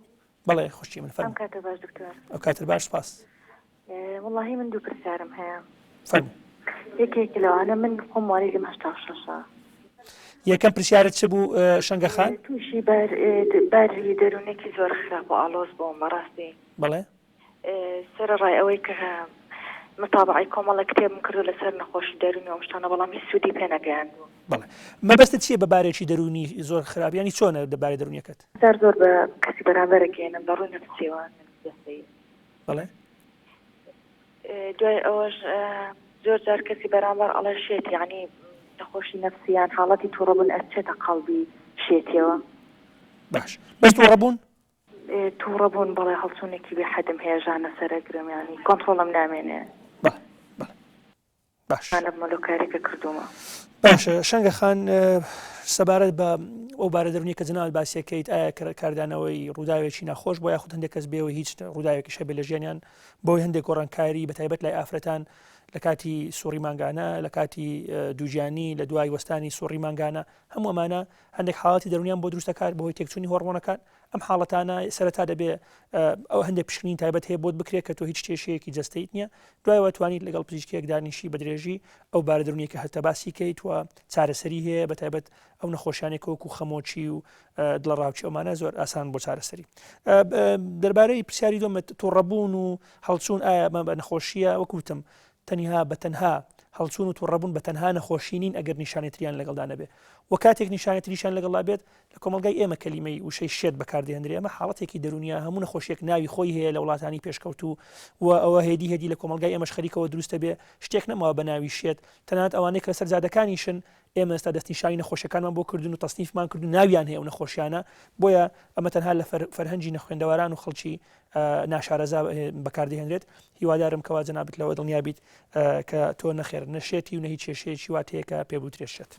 بەڵێ خوشکی من فەرموو. ئەم کاتە باش دکتۆر. ئەو کاتت باش سپاس. وەڵاهی من دوو پرسیارم هەیە. فەرموو. یەکێک لەوانە من خۆم موالیدم هەشتا و شەشە. یەکەم پرسیارت چ بوو شەنگە خان؟ تووشی باری دەروونێکی زۆر خراپ و ئاڵۆز بووم بەڕاستی. بەڵێ. سەرەڕای ئەوەی کە متابەعەی کۆمەڵێک کتێبم کردووە لەسەر نەخۆشی دەروونی و ئەم شتانە بەڵام هیچ سوودی پێ نەگەیاندووم. بەڵێ. مەبەستت چییە بە بارێکی دەروونی زۆر خراپ؟ یانی چۆنە بارە دەروونیەکەت؟ ئازار زۆر بە کەسی بەرامبەر ئەگەیەنم لە ڕووی نەفسیەوە نەک جەستەیی. بەڵێ. دوای ئەوەش زۆر جار کەسی بەرامبەر ئەڵێ شێت یانی نەخۆشی نەفسی یان حاڵەتی توڕەبوون ئەچێتە قەڵبی شێتیەوە. باش بەس توڕەبوون؟ توڕەبوون بەڵێ هەڵچوونێکی بێ حەدم هەیە ژانە سەرەگرم یانی کۆنتڕۆڵم نامێنێ. بەڵێ بەڵێ. باش. نەبمە لۆ کارێکە کردوومە. باشە شەنگە خان سەبارەت بە ئەو بارە دەرونی کە جەنابت باسیەکەیت ئایا کاردانەوەی ڕووداوێکی ناخۆش بۆ یاخود هەندێک کەس بێەوە هیچ ڕووداوێکیش هەبێت لە ژیانیان بۆی هەندێک گۆڕانکاری بە تایبەت لای ئافرەتان لە کاتی سوڕی مانگانە لە کاتی دووگیانی لە دوای وەستانی سوڕی مانگانە هەموو ئەمانە هەندێک حاڵەتی دەرونیان بۆ دروست دەکات بەهۆی تێکچوونی هۆڕمۆنەکان ئەم حاڵەتانە سەرەتا دەبێ ئەو هەندێک پشکنین تایبەت هەیە بۆت بکرێت کە تۆ هیچ کێشەیەکی جەستەیت نییە دوایەوە توانیت لەگەڵ پزیشکێک دانیشی بە درێژی ئەو بارە دەروونیە کە هەتە باسی کەیت و چارەسەری هەیە بە تایبەت ئەو نەخۆشیانێک وەکو خەمۆکی و دڵەڕاوکی ئەمانە زۆر ئاسان بۆ چارەسەری دەربارەی پرسیاری دۆمت تووڕەبوون و هەڵچوون ئایا بە نەخۆشیە وەکوتم تەنها بە تەنها هەڵچوون و توڕەبوون بە تەنها نەخۆشی نین ئەگەر نیشانەی تریان لەگەڵدا نەبێ و کاتێک نیشانەی تریشیان لەگەڵدا بێت لە کۆمەڵگای ئێمە کەلیمەی وشەی شێت بەکاردێنرێ ئەمە حاڵەتێکی دەروونیە هەموو نەخۆشیەک ناوی خۆی هەیە لە وڵاتانی پێشکەوتوو و ئەوە هێدی هێدی لە کۆمەڵگای ئێمەش خەریکەوە دروستە بێ شتێک نەماوە بە ناوی شێت تەنانەت ئەوانەی کە لەسەر جادەکانیشن ئێمە ئێستا دەستنیشانی نەخۆشیەکانمان بۆ کردن و تەسنیفمان کرد و ناویان هەیە ئەو نەخۆشیانە بۆیە ئەمە تەنها لە فەرهەنگی نەخوێندەواران و خەڵکی ناشارەزا بەکاردەهێنرێت هیوادارم کەوا جەنابت لەوە دڵنیا بیت کە تۆ نەخێر نەشێتی و نە هیچ کێشەیەکی وات هەیە کە پێ بوترێت شێت.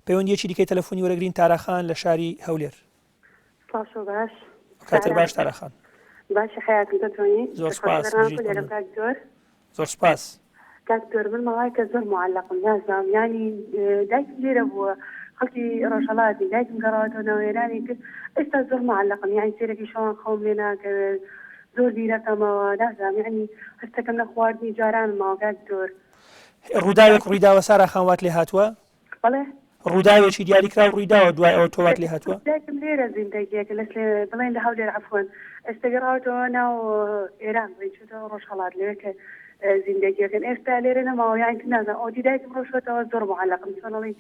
پەیوەندیەکی دیکەی تەلەفۆنی وەرەگرین تاراخان لە شاری هەولێر. سڵاو شەو باش. کاتر باش تاراخان. باشی حەیاتم تۆ چۆنی؟ زۆر سپاس بژیت مەمنون. زۆر سپاس. کاک دکتۆر من ماوەیەکە زۆر معلقم نازانم یانی دایکم لێرە بووە خەڵکی ڕۆژهەڵاتی دایکم گەڕاوەتەوە ناو ئێرانی تر ئێستا زۆر معلقم یانی سێرەکی شەوان خەوم لێ ناکەوێت زۆر بیرەکەمەوە نازانم یانی هەستەکەم لە خواردنی جارانم ماوە کاک دکتۆر. ڕووداوێک ڕوویداوە سارا خان وات لێ هاتووە؟ بەڵێ. ڕووداوێکی دیاریکراو ڕوویداوە دوای ئەوە تۆ وات لێ هاتووە؟ دایکم لێرە زیندەگیەکە لە سلێ بڵێن لە هەولێر عەفوەن ئێستا گەڕاوەتەوە ناو ئێران بڵێن چۆتەوە ڕۆژهەڵات لەوێ کە زیندەگیەکەن ئێستا لێرە نەماوە یانی تر نازانم ئەوەتی دایکم ڕۆشتەوە زۆر معەلەقم چۆن ئەڵێی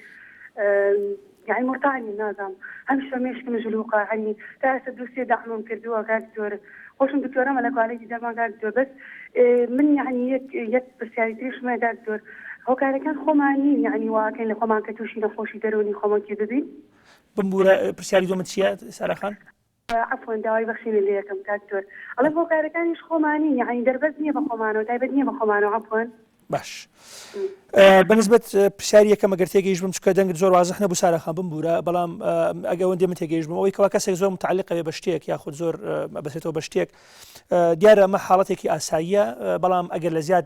یانی مورتاح نیم نازانم هەمیشە مێشکم ژلوقە یانی تا ئێستا دوو سێ دەعمم کردووە کاک دکتۆر خۆشم دکتۆرەمە لە کوالێتی دەرمان کاک دکتۆر بەس من یانی یەک یەک پرسیاری تریشم هەیە کاک دکتۆر هۆکارەکان خۆمان نین یانی وا ئەکەین لە خۆمان کە تووشی نەخۆشی دەروونی خۆمەکی ببین؟ بمبورە پرسیاری دووەمت چییە سارا خان؟ عەفوەن داوای بەخشینت لێ ئەکەم کاک دکتۆر ئەڵێم هۆکارەکانیش خۆمانین یانی دەربەست نییە بە خۆمانەوە تایبەت نییە بە خۆمانەوە عەفوەن. باش بەنسبەت پرسیاری یەکەم ئەگەر تێگەیش بم چکە دەنگت زۆر وازح نەبوو سارا خان بمبوورە بەڵام ئەگە ئەوەندێ من تێگەیش بم ئەوەی کەوا کەسێک زۆر متعلقە بێ بە شتێک یاخود زۆر بەسێتەوە بە شتێک دیارە ئەمە حاڵەتێکی ئاساییە بەڵام ئەگەر لە زیاد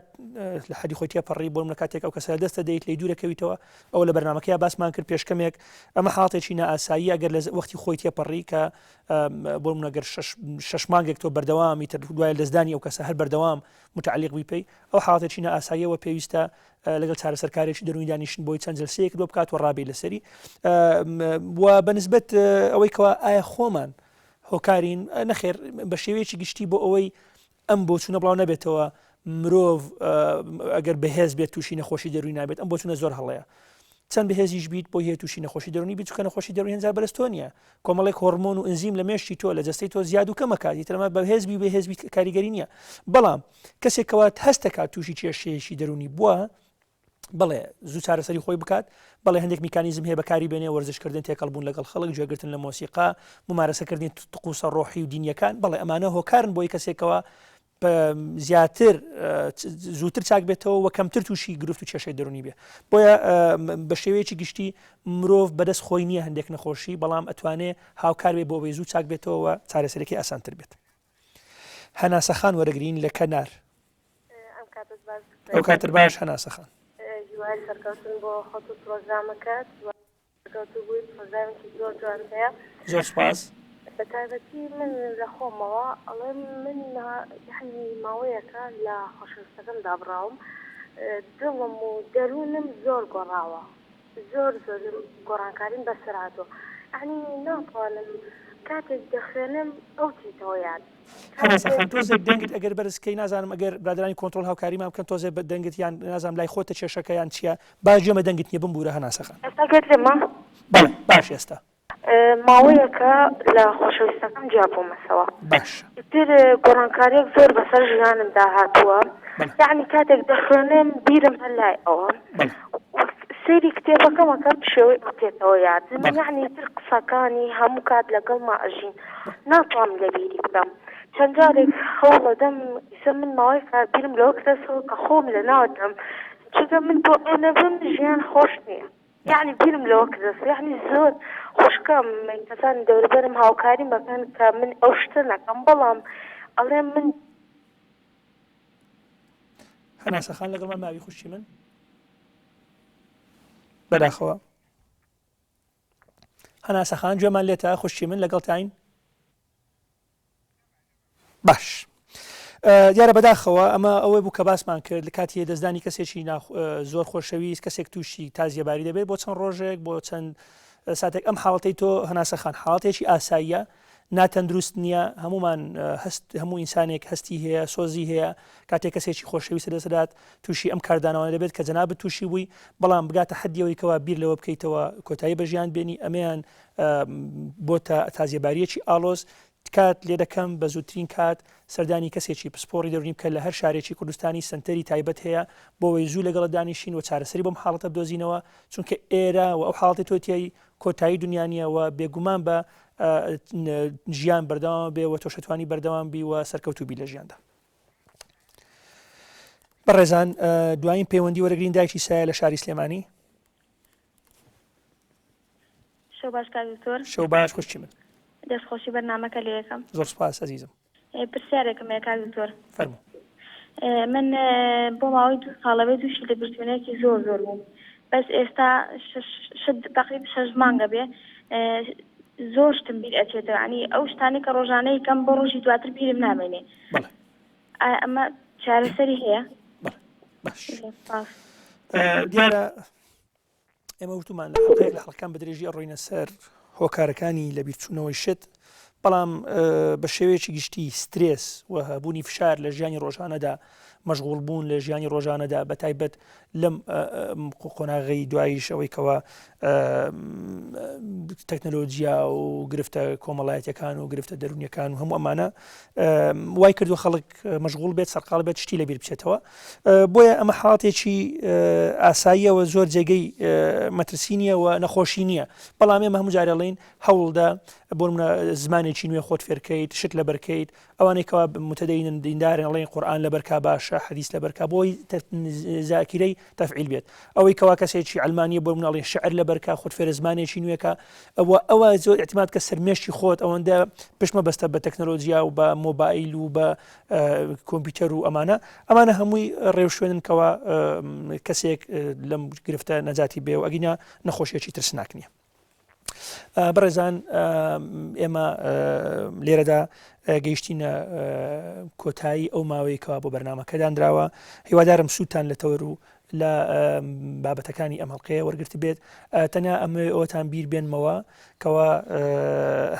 لە حەدی خۆی تێپەڕی بۆ منە کاتێک ئەو کەسە دەستە دەیت لی دوورەکەویتەوە ئەوە لە بەرنمەکەی باسمان کرد پێش کەمێک ئەمە حاڵەتێکی نائاساییە ئەگەر لە وەختی خۆی تێپەڕی کە بۆ منە گەر شش مانگێک تۆ بەردەوامی تر دوای لەدەستدانی ئەو کەسە هەر بەردەوام متعلق بی پێی ئەو حاڵەتێکی نائاساییەوە پێویستە لەگەڵ چارەسەرکارێکی دەروونی دانیشن بۆی چەند جلسەیەک بۆ بکات و ڕابی لەسەری و بەنسبەت ئەوەی کەوا ئایا خۆمان هۆکارین نەخێر بە شێوەیەکی گشتی بۆ ئەوەی ئەم بۆچوونە بڵاو نەبێتەوە مرۆڤ ئەگەر بەهێز بێت تووشی نەخۆشی دەروونی نابێت ئەم بۆچوونە زۆر هەڵەیە چەند بەهێزیش بیت بۆی هەیە تووشی نەخۆشی دەروونی بیت چونکە نەخۆشی دەروونی هەنجار بەرز تۆ نییە کۆمەڵێک هۆرمۆن و ئەنزیم لە مێشکی تۆ لە جەستەی تۆ زیاد و کەمە کات ئیتر ئەمە بەهێز بی و بێهێز بیت کاریگەری نییە بەڵام کەسێک کەوا هەست دەکات تووشی کێشەیەکی دەروونی بووە بەڵێ زوو چارەسەری خۆی بکات بەڵێ هەندێک میکانیزم هەیە بەکاری بێنێ وەرزشکردن تێکەڵبوون لەگەڵ خەڵک گوێگرتن لە مۆسیقا ممارەسەکردنی طقوسە ڕۆحی و دینیەکان بەڵێ ئەمانە هۆکارن بۆی کەسێکەوە زیاتر زووتر چاک بێتەوە و کەمتر تووشی گرفت و کێشەی دەرونی بێ بۆیە بە شێوەیەکی گشتی مرۆڤ بەدەست خۆی نییە هەندێک نەخۆشی بەڵام ئەتوانێ هاوکار بێ بۆ ئەوەی زوو چاک بێتەوە چارەسەرەکەی ئاسانتر بێت هەناسەخان وەرەگرین لە کەنار ئەو کاتر باش هەناسەخان. هیوای سەرکەوتن بۆ خۆت و پرۆگرامەکەت. سەرکەوتوو بووی پرۆگرامێکی زۆر جوان هەیە. زۆر سوپاس. بە تایبەتی من لە خۆمەوە ئەڵێم من یەعنی ماوەیەکە لە خۆشەویستەکەم دابڕاوم دڵم و دەروونم زۆر گۆڕاوە. زۆر زۆر گۆڕانکاریم بەسەر هاتووە یەعنی ناتوانم کاتێک دەخوێنم ئەو تێتەوە یاد هەناسە خان تۆزێک دەنگت ئەگەر بەرز کەی نازانم ئەگەر برادرانی کۆنترۆڵ هاوکاریمان بکەن تۆزێ بە دەنگت یان نازانم لای خۆتە کێشەکە یان چییە باش گوێمە دەنگت نییە بمبوورە هەناسە خان. ئێستا گوێت لێمە؟ بەڵێ باش ئێستا. ماوەیەکە لە خۆشەویستەکەم جیا بوومەسەوە. باشە. ئیتر گۆڕانکاریەک زۆر بەسەر ژیانمدا هاتووە. یەعنی کاتێک دەخوێنم بیرم هەر لای ئەوە. سەیری کتێبەکەم ئەکەم شێوەی ئەو تێتەوە یاد. من یەعنی ئیتر قسەکانی هەموو کات لەگەڵما ئەژین. ناتوانم لەبیری بکەم. چەند جارێک هەوڵەدەم ئیسە من ماوەیەکە بیرم لەوە کردەسەوە کە خۆم لەناو دەم. چونکە من بۆ ئەو نەبم ژیان خۆش نییە. یەعنی بیرم لەوە کردەسەوە یەعنی زۆر خوشکم کەسانی دەوروبەرم هاوکاریم ئەکەن کە من ئەو شتە نەکەم بەڵام ئەڵێم من. هەناسە خان لەگەڵمان ماوی خوشکی من؟ بەداخەوە هەناسە خان گوێمان لێتە خوشکی من لەگەڵتاین؟ باش دیارە بەداخەوە ئەمە ئەوەی بوو کە باسمان کرد لە کاتی دەستدانی کەسێکی زۆر خۆشەویست کەسێک تووشی تازیەباری دەبێت بۆ چەند ڕۆژێک بۆ چەند ساتێک ئەم حاڵەتەی تۆ هەناسە خان حاڵەتێکی ئاساییە ناتەندروست نییە هەمومان هەست هەموو ئینسانێک هەستی هەیە سۆزی هەیە کاتێک کەسێکی خۆشەویستە دەستدات تووشی ئەم کاردانەوە دەبێت کە جەنابت تووشی بووی بەڵام بگاتە حەدیەوەی کەوا بیر لەوە بکەیتەوە کۆتایی بە ژیان بێنی ئەمەیان بۆتە تازیەباریەکی ئاڵۆز تکات لێدەکەم بە زووترین کات سەردانی کەسێکی پسپۆڕی دەروونی بکە لە هەر شارێکی کوردستانی سەنتەری تایبەت هەیە بۆوەی زوو لەگەڵت دانیشین و چارەسەری بۆم حاڵەتە بدۆزینەوە چونکە ئێرە و ئەو حاڵەتی تۆ تیای کۆتایی دنیا نییە و بێگومان بە ژیان بەردەوام بێ و تۆش ئەتوانی بەردەوام بی و سەرکەوتوو بی لە ژیاندا. بەڕێزان دوایین پەیوەندی وەرەگرین دایکی سایە لە شاری سلێمانی. شەو باش کاک دکتۆر. شەو باش خوشکی من. دەست خۆشی بەرنامەکە لێ یەکەم. زۆر سوپاس ئەزیزم. پرسیارێکم هەیە کاک دکتۆر. فەرموو. من بۆ ماوەی دوو ساڵە بێ تووشی لەبیرچوونێکی زۆر زۆر بووم بەس ئێستا تەقریب شەش مانگە بێ زۆر شتم بیر ئەچێتەوە یانی ئەو شتانەی کە ڕۆژانە یکەم بۆ ڕۆژی دواتر بیرم نامێنێ. بەڵێ. ئایا ئەمە چارەسەری هەیە؟ باش. دیارە ئێمە وتومان لە حەڵقەیەک لە حەڵقەکان بە درێژی ئەڕۆینە سەر هۆکارەکانی لەبیرچوونەوەی شت بەڵام بە شێوەیەکی گشتی سترێس و هەبوونی فشار لە ژیانی ڕۆژانەدا مەشغوڵ بوون لە ژیانی ڕۆژانەدا بە تایبەت لەم قۆناغی دواییش ئەوەی کەەوە تەکنەلۆجیا و گرفتە کۆمەڵایەتەکان و گرفتە دەرونیەکان و هەموو ئەمانە وای کردو خەڵک مەشغوڵ بێت سەرقاڵ بێت شتی لەبیر بچێتەوە بۆیە ئەمە حاڵەتێکی ئاساییەوە زۆر جێگەی مەترسی نییە و نەخۆشی نییە بەڵام ئێمە هەموو جارێڵین هەوڵدا بۆ منە زمانێکی نوێ خۆت فێرکەیت شت لەبەرکەیت ئەوانەی کەوا متدەینن دیندارن ئەڵێن قورئان لەبەرکا باشە حەدیس لەبەرکا بۆی زاکیرەی تەفعیل بێت ئەوەی کەوا کەسێکی عەلمانیە بۆ مناڵی شعر لەبەرکا خۆت فێرە زمانێکی نوێکە ئەوە ئەوە زۆر اعتماد کە سەرمێشتی خۆت ئەوەندە پشتمە بەستە بە تەکنەلۆجیا و بە مۆبایل و بە کۆمپیوتەر و ئەمانە ئەمانە هەمووی ڕێوشوێنن کەوا کەسێک لەم گرفتە نەجاتی بێ و ئەگینا نەخۆشیەکی ترسناک نییە. بەڕێزان ئێمە لێرەدا گەیشتینە کۆتایی ئەو ماوەیە کەوا بۆ بەرنمەکە دانراوە هیوادارم سوودتان لە تەوەر و لە بابەتەکانی ئەم هەڵلقەیە وەرگرت بێت تەنیا ئەمەوێ ئەوتان بیر بێنمەوە کەوا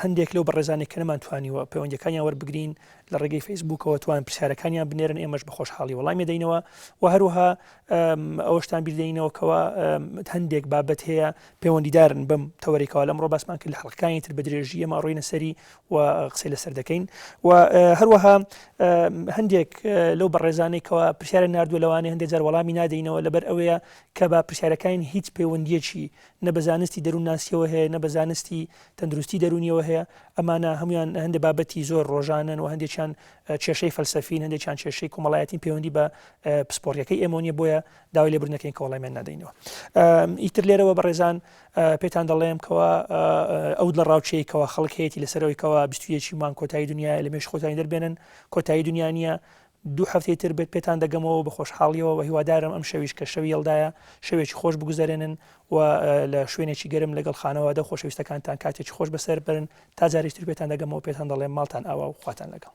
هەندێک لەو بەڕێزانێک کە نەمانتوانیوە پەیوەندەکانیان وەربگرین لە ڕێگەی فەیسبووکەوە توان پرسیارەکانیان بنێرن ئێمەش بە خۆشحاڵی وەڵامی دەینەوە و هەروەها ئەوەشتان بیردەینەوە کەوا هەندێک بابەت هەیە پەیوەندیدارن بەم تەوەرێکەوە لەمڕۆ باسمان کرد لە حەڵقەکانی تر بە درێژی ئێمە ڕۆینە سەری و قسەی لەسەر دەکەین و هەروەها هەندێک لەو بەڕێزانەی کەوا پرسیارە ناردووە لەوانەیە هەندێک جار وەڵامی نادەینەوە لەبەر ئەوەیە کە بە پرسیارەکانی هیچ پەیوەندیەکی نە بە زانستی دەروونناسیەوە هەیە نە بە زانستی تەندروستی دەروونیەوە هەیە ئەمانە هەمویان هەندێک بابەتی زۆر ڕۆژانن و هەندێکیان کێشەی فەلسەفین هەندێکیان کێشەی کۆمەڵایەتین پەیوەندی بە پسپۆڕیەکەی ئێمە نیە بۆیە داوای لێبوردن دەکەین کە وەڵامیان نادەینەوە ئیتر لێرەوە بەڕێزان پێتان دەڵێم کەوا ئەو لە ڕاوچەی کەوا خەڵک هەیەی لەسەرەوەی کەوا 21 مان کۆتایی دنیاە لە مێش خۆتانی دەربێنن کۆتایی دنیا نییە دوو هەفتەی تر بێت پێتان دەگەمەوە بە خۆشحاڵیەوە و هیوادارم ئەم شەویش کە شەوی یەڵدایە شەوێکی خۆش بگوزەرێنن و لە شوێنێکی گەرم لەگەڵ خانەوادە خۆشەویستەکانتان کاتێکی خۆش بەسەر بەرن تا جارێکی تر پێتان دەگەمەوە پێتان دەڵێم ماڵتان ئاوا و خواتان لەگەڵ.